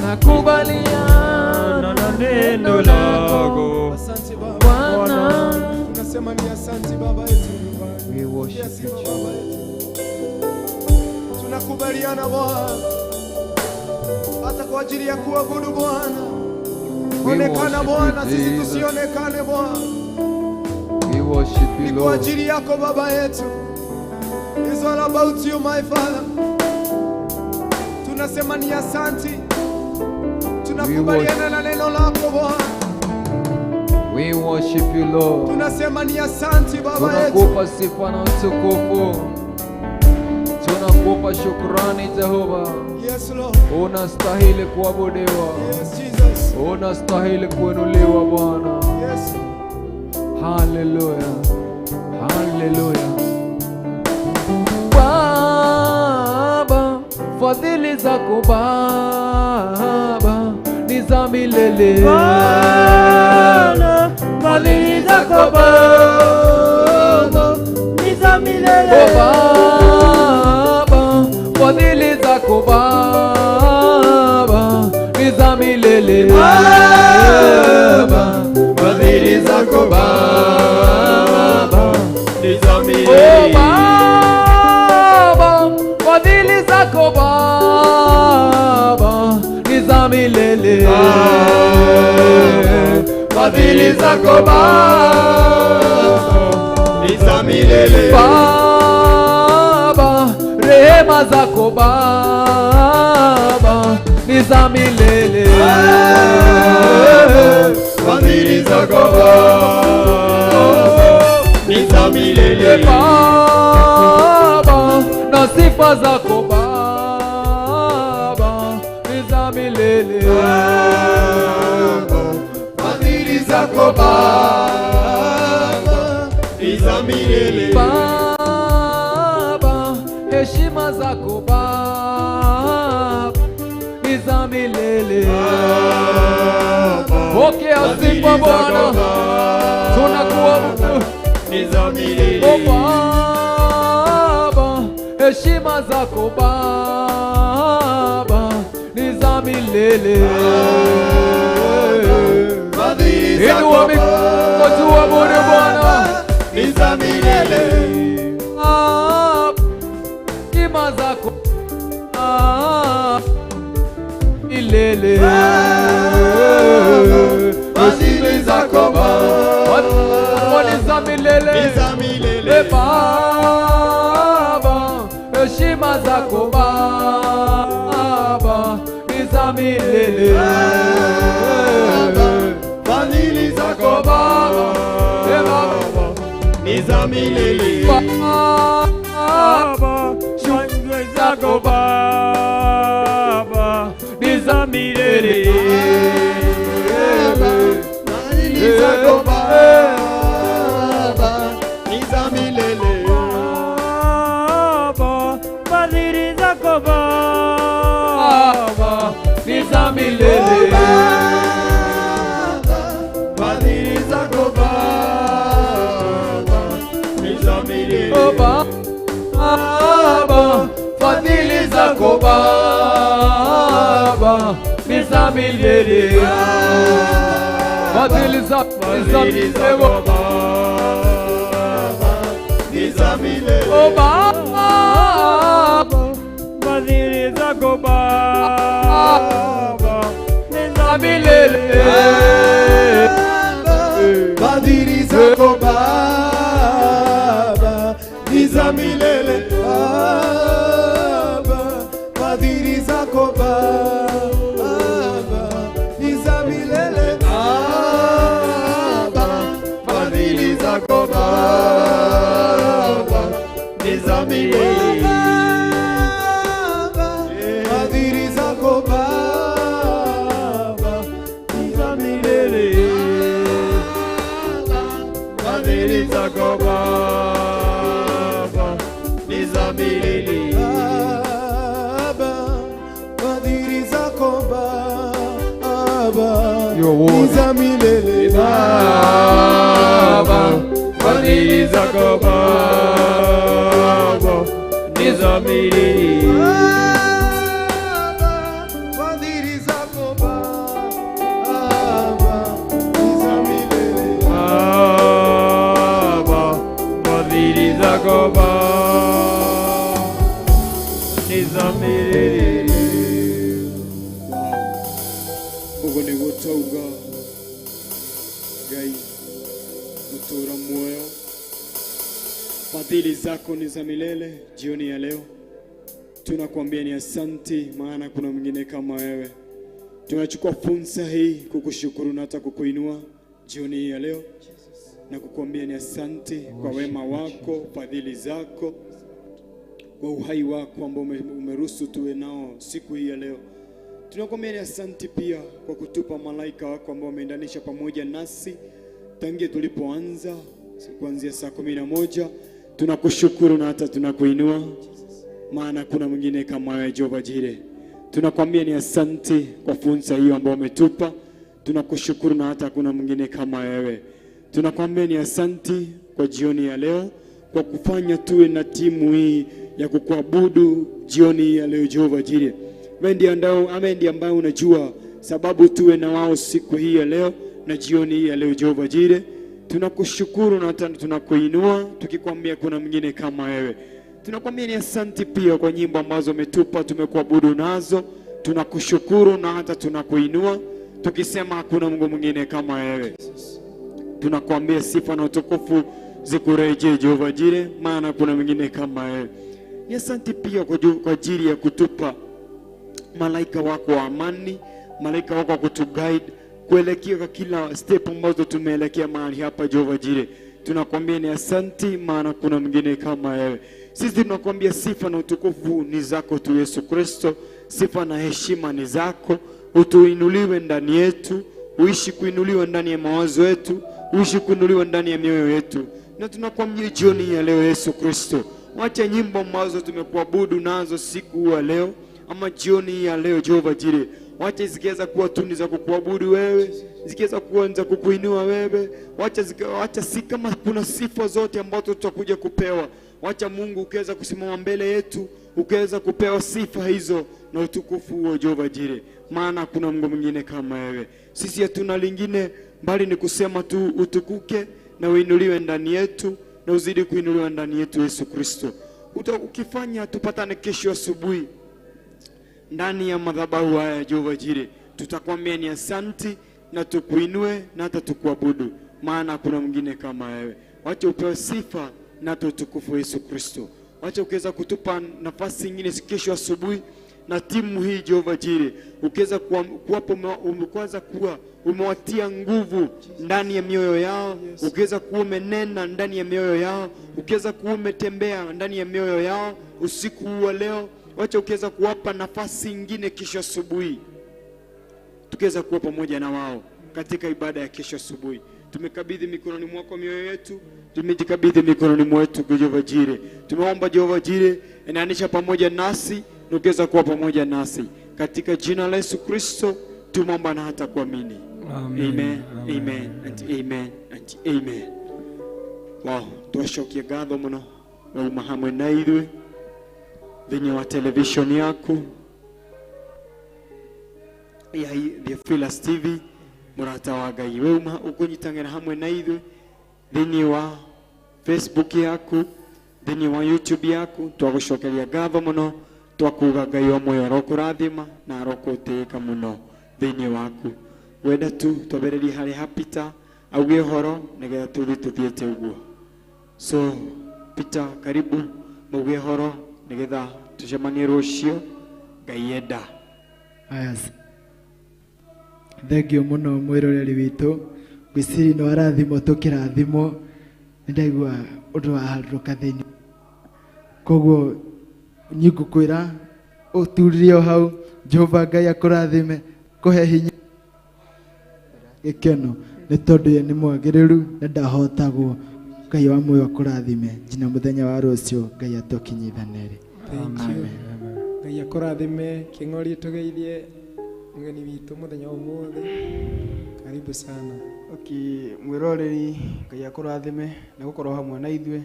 nakubaliana na neno lako. Asante Baba. Bwana, tunasema ni asante Baba yetu. We worship you, Baba yetu. Tunakubaliana Bwana, hata kwa ajili ya kuabudu Bwana. We Onekana worship Bwana, you, sisi Jesus. tusionekane Bwana. We worship you, Ni kwa Lord. ajili yako Baba yetu. It's all about you my Father. Tunasema ni asante. Tunakubaliana na neno lako Bwana. We worship you, Lord. Tunasema ni asante Baba yetu. Tunakupa sifa na utukufu, tunakupa shukrani Jehova. Yes Lord. Unastahili kuabudiwa. Yes Jesus. Unastahili kuinuliwa Bwana. Yes. Haleluya, haleluya. Baba, fadhili zako Baba ni za milele. Bwana, fadhili zako Baba ni za milele. Oh Baba, fadhili zako Baba ni za milele. Baba, fadhili zako Baba ni za milele. Oh Baba, fadhili zako Baba ni za milele. Fadhili zako Baba ni za milele. Baba, rehema zako Baba ni za milele. Fadhili zako Baba ni za milele. Baba, na sifa zako Baba ni za milele. Fadhili zako Baba ni za milele. Baba, heshima zako Baba ni za milele. Pokea sifa Bwana, tunakuabudu ni za milele. O Baba, heshima zako Baba ni za milele. Fadhili zako Inua mikono tuabudu Bwana ni za milele. Heshima zako milele. Fadhili zako Baba ni za milele. Ni za milele. Baba, heshima Rehema zako Baba ni za milele. Fadhili zako Baba, ni za milele. Baba, shukrani zako Baba ni za milele. Fadhili zako Baba ni za milele. Baba, fadhili zako Baba ni za milele. Fadhili zako Baba ni za milele. Baba, fadhili zako Baba ni za milele. Fadhili zako Baba ni za milele. Oh Baba, fadhili zako Baba ni za milele. Fadhili zako Baba ni za milele. Baba, fadhili zako Baba ni za milele. Baba, fadhili zako Baba ni za milele. Fadhili zako Baba ni za milele. Fadhili zako Baba ni za milele. Baba, fadhili zako Baba ni za milele. Baba, fadhili zako Baba ni za milele. Fadhili zako Baba ni za milele. Baba, fadhili zako Baba ni za milele. Ũguo nĩguo twauga Ngai mũtũũra muoyo, fadhili zako ni za milele. Jioni ya leo tunakuambia ni asanti, maana kuna mwingine kama wewe. Tunachukua fursa hii kukushukuru na hata kukuinua jioni hii ya leo na kukuambia ni asanti kwa wema wako, fadhili zako, kwa uhai wako ambao umeruhusu tuwe nao siku hii ya leo. Tunakuambia ni asanti pia kwa kutupa malaika wako ambao wameendanisha pamoja nasi tangia tulipoanza kuanzia saa 11. Tunakushukuru na hata tunakuinua, maana kuna mwingine kama wewe Jehova Jireh. Tunakwambia ni asanti kwa fursa hiyo ambayo umetupa. Tunakushukuru na hata kuna mwingine kama wewe. Tunakwambia ni asanti kwa jioni ya leo, kwa kufanya tuwe na timu hii ya kukuabudu jioni hii ya leo Jehova Jireh. Wewe ndiye ambaye ambaye unajua sababu tuwe na wao siku hii ya leo na jioni hii ya leo Jehova Jireh. Tunakushukuru na hata tunakuinua tukikwambia kuna mwingine kama wewe. Tunakwambia ni asanti pia kwa nyimbo ambazo umetupa, tumekuabudu nazo. Tunakushukuru na hata tunakuinua tukisema hakuna Mungu mwingine kama wewe. Tunakwambia sifa na utukufu zikurejee Jehova Jireh, maana kuna mwingine kama wewe. Ni asanti pia kwa ajili ya kutupa malaika wako wa amani, malaika wako wa kutuguide kuelekea kwa kila step ambazo tumeelekea mahali hapa Jehova Jireh. Tunakwambia ni asanti, maana kuna mwingine kama wewe. Sisi tunakwambia sifa na utukufu ni zako tu Yesu Kristo, sifa na heshima ni zako. Utuinuliwe ndani yetu, uishi kuinuliwa ndani ya mawazo yetu, uishi kuinuliwa ndani ya mioyo yetu. Na tunakwambia jioni ya leo Yesu Kristo, wacha nyimbo ambazo tumekuabudu nazo siku ya leo ama jioni ya leo Jehova Jireh, wacha zikiweza kuwa tuni za kukuabudu wewe, zikiweza kuwa za kukuinua wewe, wacha si kama kuna sifa zote ambazo tutakuja kupewa, wacha Mungu ukiweza kusimama mbele yetu, ukiweza kupewa sifa hizo na utukufu huo Jehova Jireh, maana kuna Mungu mwingine kama wewe. Sisi hatuna lingine bali ni kusema tu utukuke na uinuliwe ndani yetu na uzidi kuinuliwa ndani yetu Yesu Kristo. Ukifanya tupatane kesho asubuhi ndani ya madhabahu haya Jehova Jireh, tutakwambia ni asanti na tukuinue na hata tukuabudu, maana hakuna mwingine kama wewe. Wacha upewe sifa na utukufu Yesu Kristo. Wacha ukiweza kutupa nafasi ingine kesho asubuhi na timu hii Jehova Jire, ukiweza kuwapa umekuanza kuwa umewatia nguvu ndani ya mioyo yao, ukiweza kuwa umenena ndani ya mioyo yao, ukiweza kuwa umetembea ndani ya mioyo yao usiku huu wa leo, wacha ukiweza kuwapa nafasi ingine kesho asubuhi, tukiweza kuwa pamoja na wao katika ibada ya kesho asubuhi. Tumekabidhi mikononi mwako mioyo yetu, tumejikabidhi mikononi mwetu Jehova Jire. Tumeomba Jehova Jire, enaanisha pamoja nasi na ukiweza kuwa pamoja nasi katika jina la Yesu Kristo tumeomba na hata kuamini. Amen. Amen, amen, and amen, and amen. Wow, twacokia ngatho muno wauma hamwe na ithuĩ thĩinĩ wa television yaku ya Theophilus TV, mũrata wa Ngai weuma ũkũnyitanĩra hamwe na ithuĩ thĩinĩ wa Facebook yaku, thĩinĩ wa YouTube yaku, twagũcokeria ngatho mũno, twakuga Ngai wa muoyo arokũrathima na arokũtĩĩka mũno thĩinĩ waku. Wenda tu twambĩrĩrie harĩ ha Peter auge ũhoro nĩgetha tũthiĩ tũthiĩte ũguo. So Peter, karibu mauge ũhoro nĩgetha tũcemanie rũciũ Ngai enda. Aya, thengio mũno mwĩroreri witũ, ngwĩciria nĩ warathimwo tũkĩrathimwo, nĩ ndaigua ũndũ waharũrũka thĩinĩ, koguo niĩ ngũkwĩra ũturirie o hau, Jehova Ngai akũrathime, kũhe hinya gĩkeno, nĩ tondũ ye nĩ mwagĩrĩru na ndahotagwo. Ngai wa muoyo akũrathime nginya mũthenya wa rũciũ, Ngai atũkinyithanĩre. Thank you. Ngai akũrathime. Kĩng'ori, tũgeithie mũgeni witũ mũthenya wa ũmũthĩ, karibu sana. Okay, mwĩroreri, Ngai akũrathime nĩ gũkorwo hamwe na ithuĩ.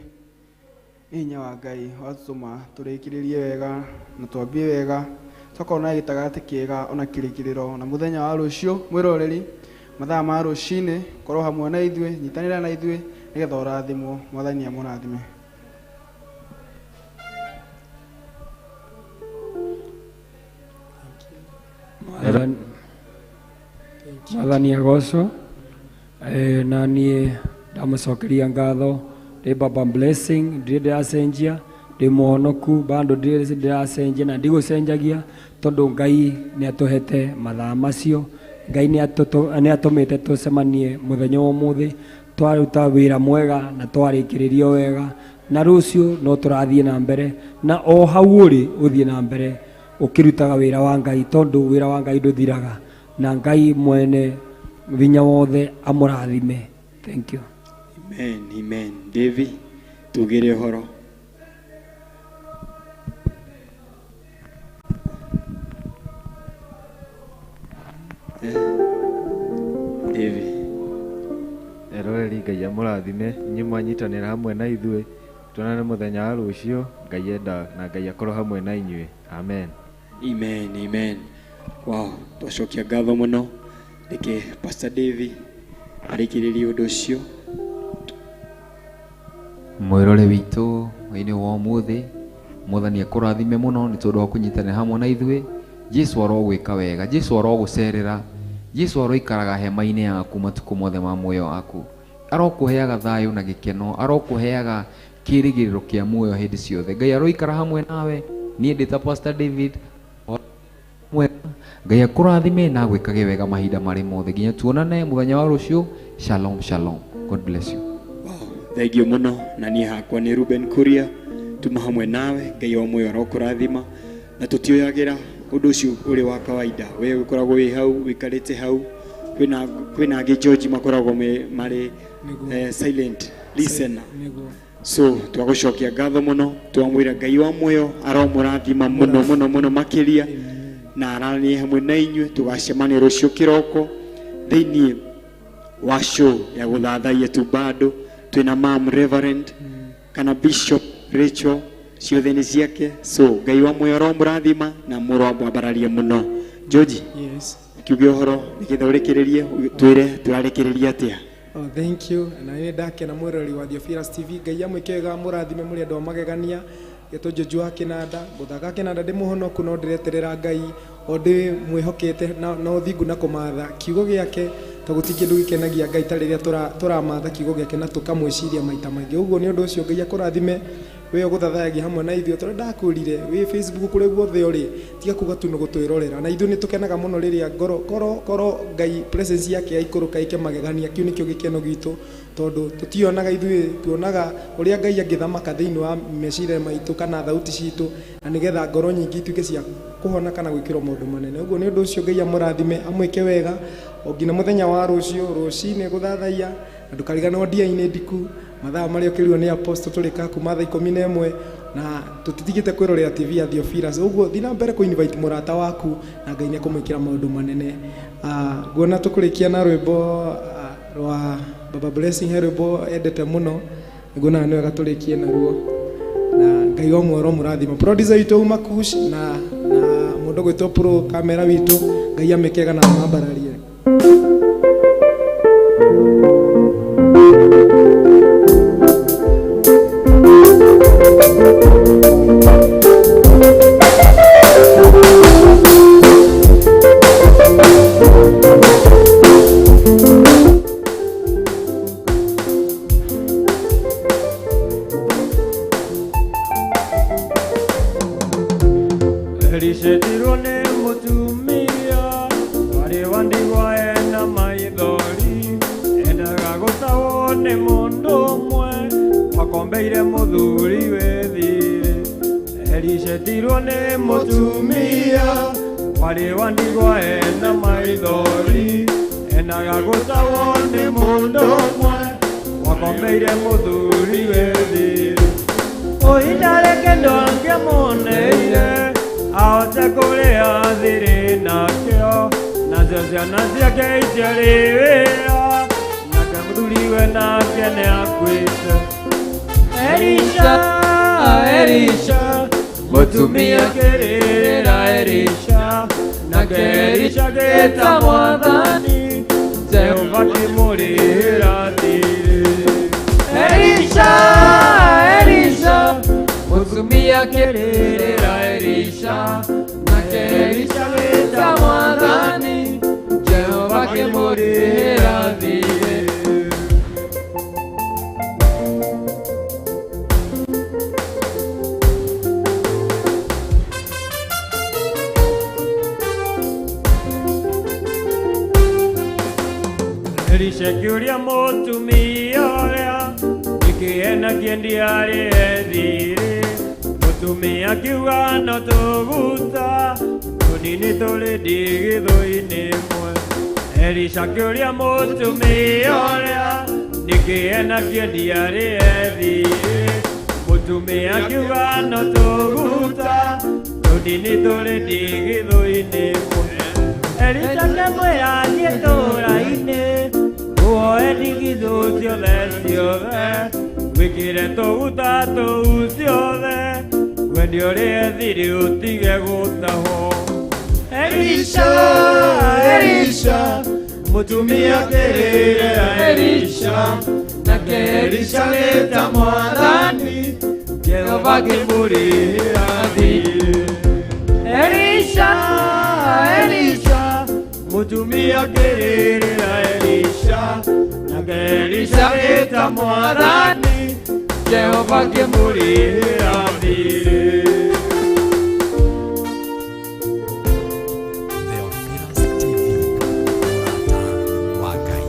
Nĩ hinya wa Ngai watũtũma tũrĩkĩrĩrie wega na twambie wega, twakorwo na gĩtagatĩ kĩega ona kĩrĩkĩrĩro, na mũthenya wa rũciũ mwĩroreri, mathaa ma rũcinĩ, korwo hamwe na ithuĩ, nyitanĩra na ithuĩ nĩgetha ũrathimwo. Mwathani amũrathime. Mwathani agocwo. Na niĩ ndamũcokeria ngatho, ndĩ Baba Blessing, ndirĩ ndĩracenjia, ndĩ mũhonoku bado ndirĩ ndĩracenjia na ndigũcenjagia, tondũ Ngai nĩ atũhete mathaa macio, Ngai nĩ atũmĩte tũcemanie mũthenya wa ũmũthĩ, twaruta wĩra mwega na twarĩkĩrĩrio wega, na rũciũ no tũrathiĩ na mbere, na o hau ũrĩ ũthiĩ na mbere ũkĩrutaga wĩra wa Ngai, tondũ wĩra wa Ngai ndũthiraga, na Ngai mwene vinya wothe amũrathime. Thank you. Amen, amen. David, tugire ũhoro. David. Eroreri, Ngai amũrathime, inyuĩ mwanyitanĩra hamwe na ithuĩ, tuonane mũthenya wa rũciũ, Ngai enda na Ngai akorwo hamwe na inyuĩ. Amen. Amen, amen. Wow, twacokia ngatho mũno. Reke Pastor David arĩkĩrĩrie ũndũ ũcio. Mwĩrore witũ hwaĩ-inĩ wa ũmũthĩ, Mwathani akũrathime mũno nĩ tondũ wa kũnyitanĩra hamwe na ithuĩ. Jesu arogwĩka wega, Jesu arogũcerera, Jesu aroikaraga hema-inĩ yaku matukũ mothe ma muoyo waku, arokũheaga thayũ na gĩkeno, arokũheaga kĩĩrĩgĩrĩro kĩa muoyo hĩndĩ ciothe. Ngai aroikara hamwe nawe. Niĩ ndĩ ta Pastor David mwega. Ngai akũrathime na agwĩkage wega mahinda marĩ mothe nginya tuonane mũthenya wa rũciũ. Shalom, shalom. God bless you. Thengio mũno, na niĩ hakwa nĩ Ruben Kuria, tuma hamwe nawe. Ngai wa muoyo arokũrathima, na tũtioyagĩra ũndũ ũcio ũrĩ wa kawaida. We ũkoragwo wĩ hau, ũikarĩte hau, kwĩna angĩ George makoragwo marĩ, silent listener. Nĩguo. So twagũcokia ngatho mũno, twamwĩra Ngai wa muoyo aromũrathima mũno mũno mũno makĩria, na aranie hamwe na inyuĩ. Tũgacemania rũciũ kĩroko thĩinĩ wa show ya gũthathaiya tu bado twĩna Mam Reverend kana Bishop Rachel, ciothe nĩ ciake. So Ngai wa muoyo aromũrathima na mũromwambararie mũno. George, Yes. kiuge ũhoro nĩgetha ũrĩkĩrĩrie, twĩre tũrarĩkĩrĩria atĩa. Oh, thank you. Na nĩ ndakena mwĩroreri wa Theophilus TV. Ngai amwĩke wega, mũrathime mũrĩ andũ a magegania. Getwo Jojo wa Kĩnanda, ngũthaka kĩnanda ndĩ mũhonoku, no ndĩreterera Ngai o ndĩ mwĩhokete na ũthingu na kũmatha kiugo gĩake, to gũtirĩ kĩndũ gĩkenagia Ngai ta rĩrĩa tũramatha kiugo gĩake na tũkamwĩciria maita maingĩ. Ũguo nĩ ũndũ ũcio Ngai akũrathime We ũgũthathayagia hamwe na ithuĩ tondũ ndakwĩrire wĩ Facebook kũrĩa guothe ũrĩ, tiga kuga tu nĩ gũtwĩrorera. Na ithuĩ nĩ tũkenaga mũno rĩrĩa ngoro koro koro Ngai presence yake yaikũrũka ĩke magegania. Kĩu nĩkĩo gĩkeno gitũ, tondũ tũtionaga ithuĩ, tuonaga ũrĩa Ngai angĩthamaka thĩinĩ wa meciria maitũ kana thauti citũ, na nĩgetha ngoro nyingĩ ituĩke cia kũhona kana gwĩkĩrwo maũndũ manene. Ũguo nĩ ũndũ ũcio Ngai amũrathime, amwĩke wega o nginya mũthenya wa rũciũ rũcinĩ gũthathaiya, na ndũkariganĩrwo ndia-inĩ ndiku mathaa marĩa ũkĩrirwo nĩ apostle tũrĩka kuma thaa 11, na tũtitigĩte kwĩrorera TV ya Theophilus. Ũguo thiĩ na mbere kũ invite mũrata waku na Ngai nĩ ekũmwĩkĩra maũndũ manene. Nguona tũkũrĩkia na rwĩmbo rwa Baba Blessing, he rwĩmbo endete mũno, nguona nĩ wega tũrĩkie naruo, na Ngai wa mworo mũrathima. Producer witũ uma Kush na mũndũ gwĩtwo pro kamera witũ, Ngai amĩkega na amambararie. Elishetirwo nĩ mũtumia warĩ wa ndigwa ena maithori, endaga gũtahwo nĩ mũndũ ũmwe wakombeire mũthuri wĩ thirĩ. Elishetirwo nĩ mũtumia warĩ wa ndigwa ena maithori, endaga gũtahwo nĩ mũndũ ũmwe wakombeire mũthuri wĩ thirĩ. Ũhindareke ndangĩamuoneire ahote kũrĩa thirĩ nakĩo, nacio ciana ciake itiarĩ wĩra, nake mũthuriwe nake nĩakuĩte. Elisha, Elisha, mũtumia akĩrĩrĩra Elisha, nake Elisha agĩĩta Mwathani, Jehova akĩmũrĩhĩra thirĩ. Elisha, Elisha, mũtumia akĩrĩrĩra Elisha, nake Elisha agĩĩta Mwathani, Jehova akĩmũrĩhĩra thirĩ. Elisha akĩũria mũtumia ũrĩa nĩkĩ ena kĩendia thirĩ, mũtumia akiuga no tũguta tũnini tũrĩ ndigithũ-inĩ ĩmwe. Elisha akĩũria mũtumia ũrĩa nĩkĩ ena kĩendia thirĩ, mũtumia akiuga no tũguta tũnini tũrĩ ndigithũ-inĩ ĩmwe. Elisha akĩmwĩra athiĩ itũũra-inĩ woe ndigithũ ciothe ciothe, wĩkĩre tũguta tũu ciothe, wendia ũrĩe thirĩ ũtige gũtahwo. Elisha, Elisha, mũtumia akĩrĩrĩra Elisha, nake Elisha agĩĩta Mwathani, Jehova akĩmũrĩhĩra thirĩ. Elisha, Elisha, mũtumia akĩrĩrĩra Elisha, nake Elisha agĩĩta Mwathani, Jehova akĩmũrĩhĩra thirĩ. Theophilus TV, mũrata wa Ngai.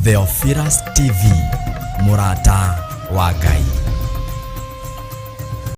Theophilus TV, mũrata wa Ngai.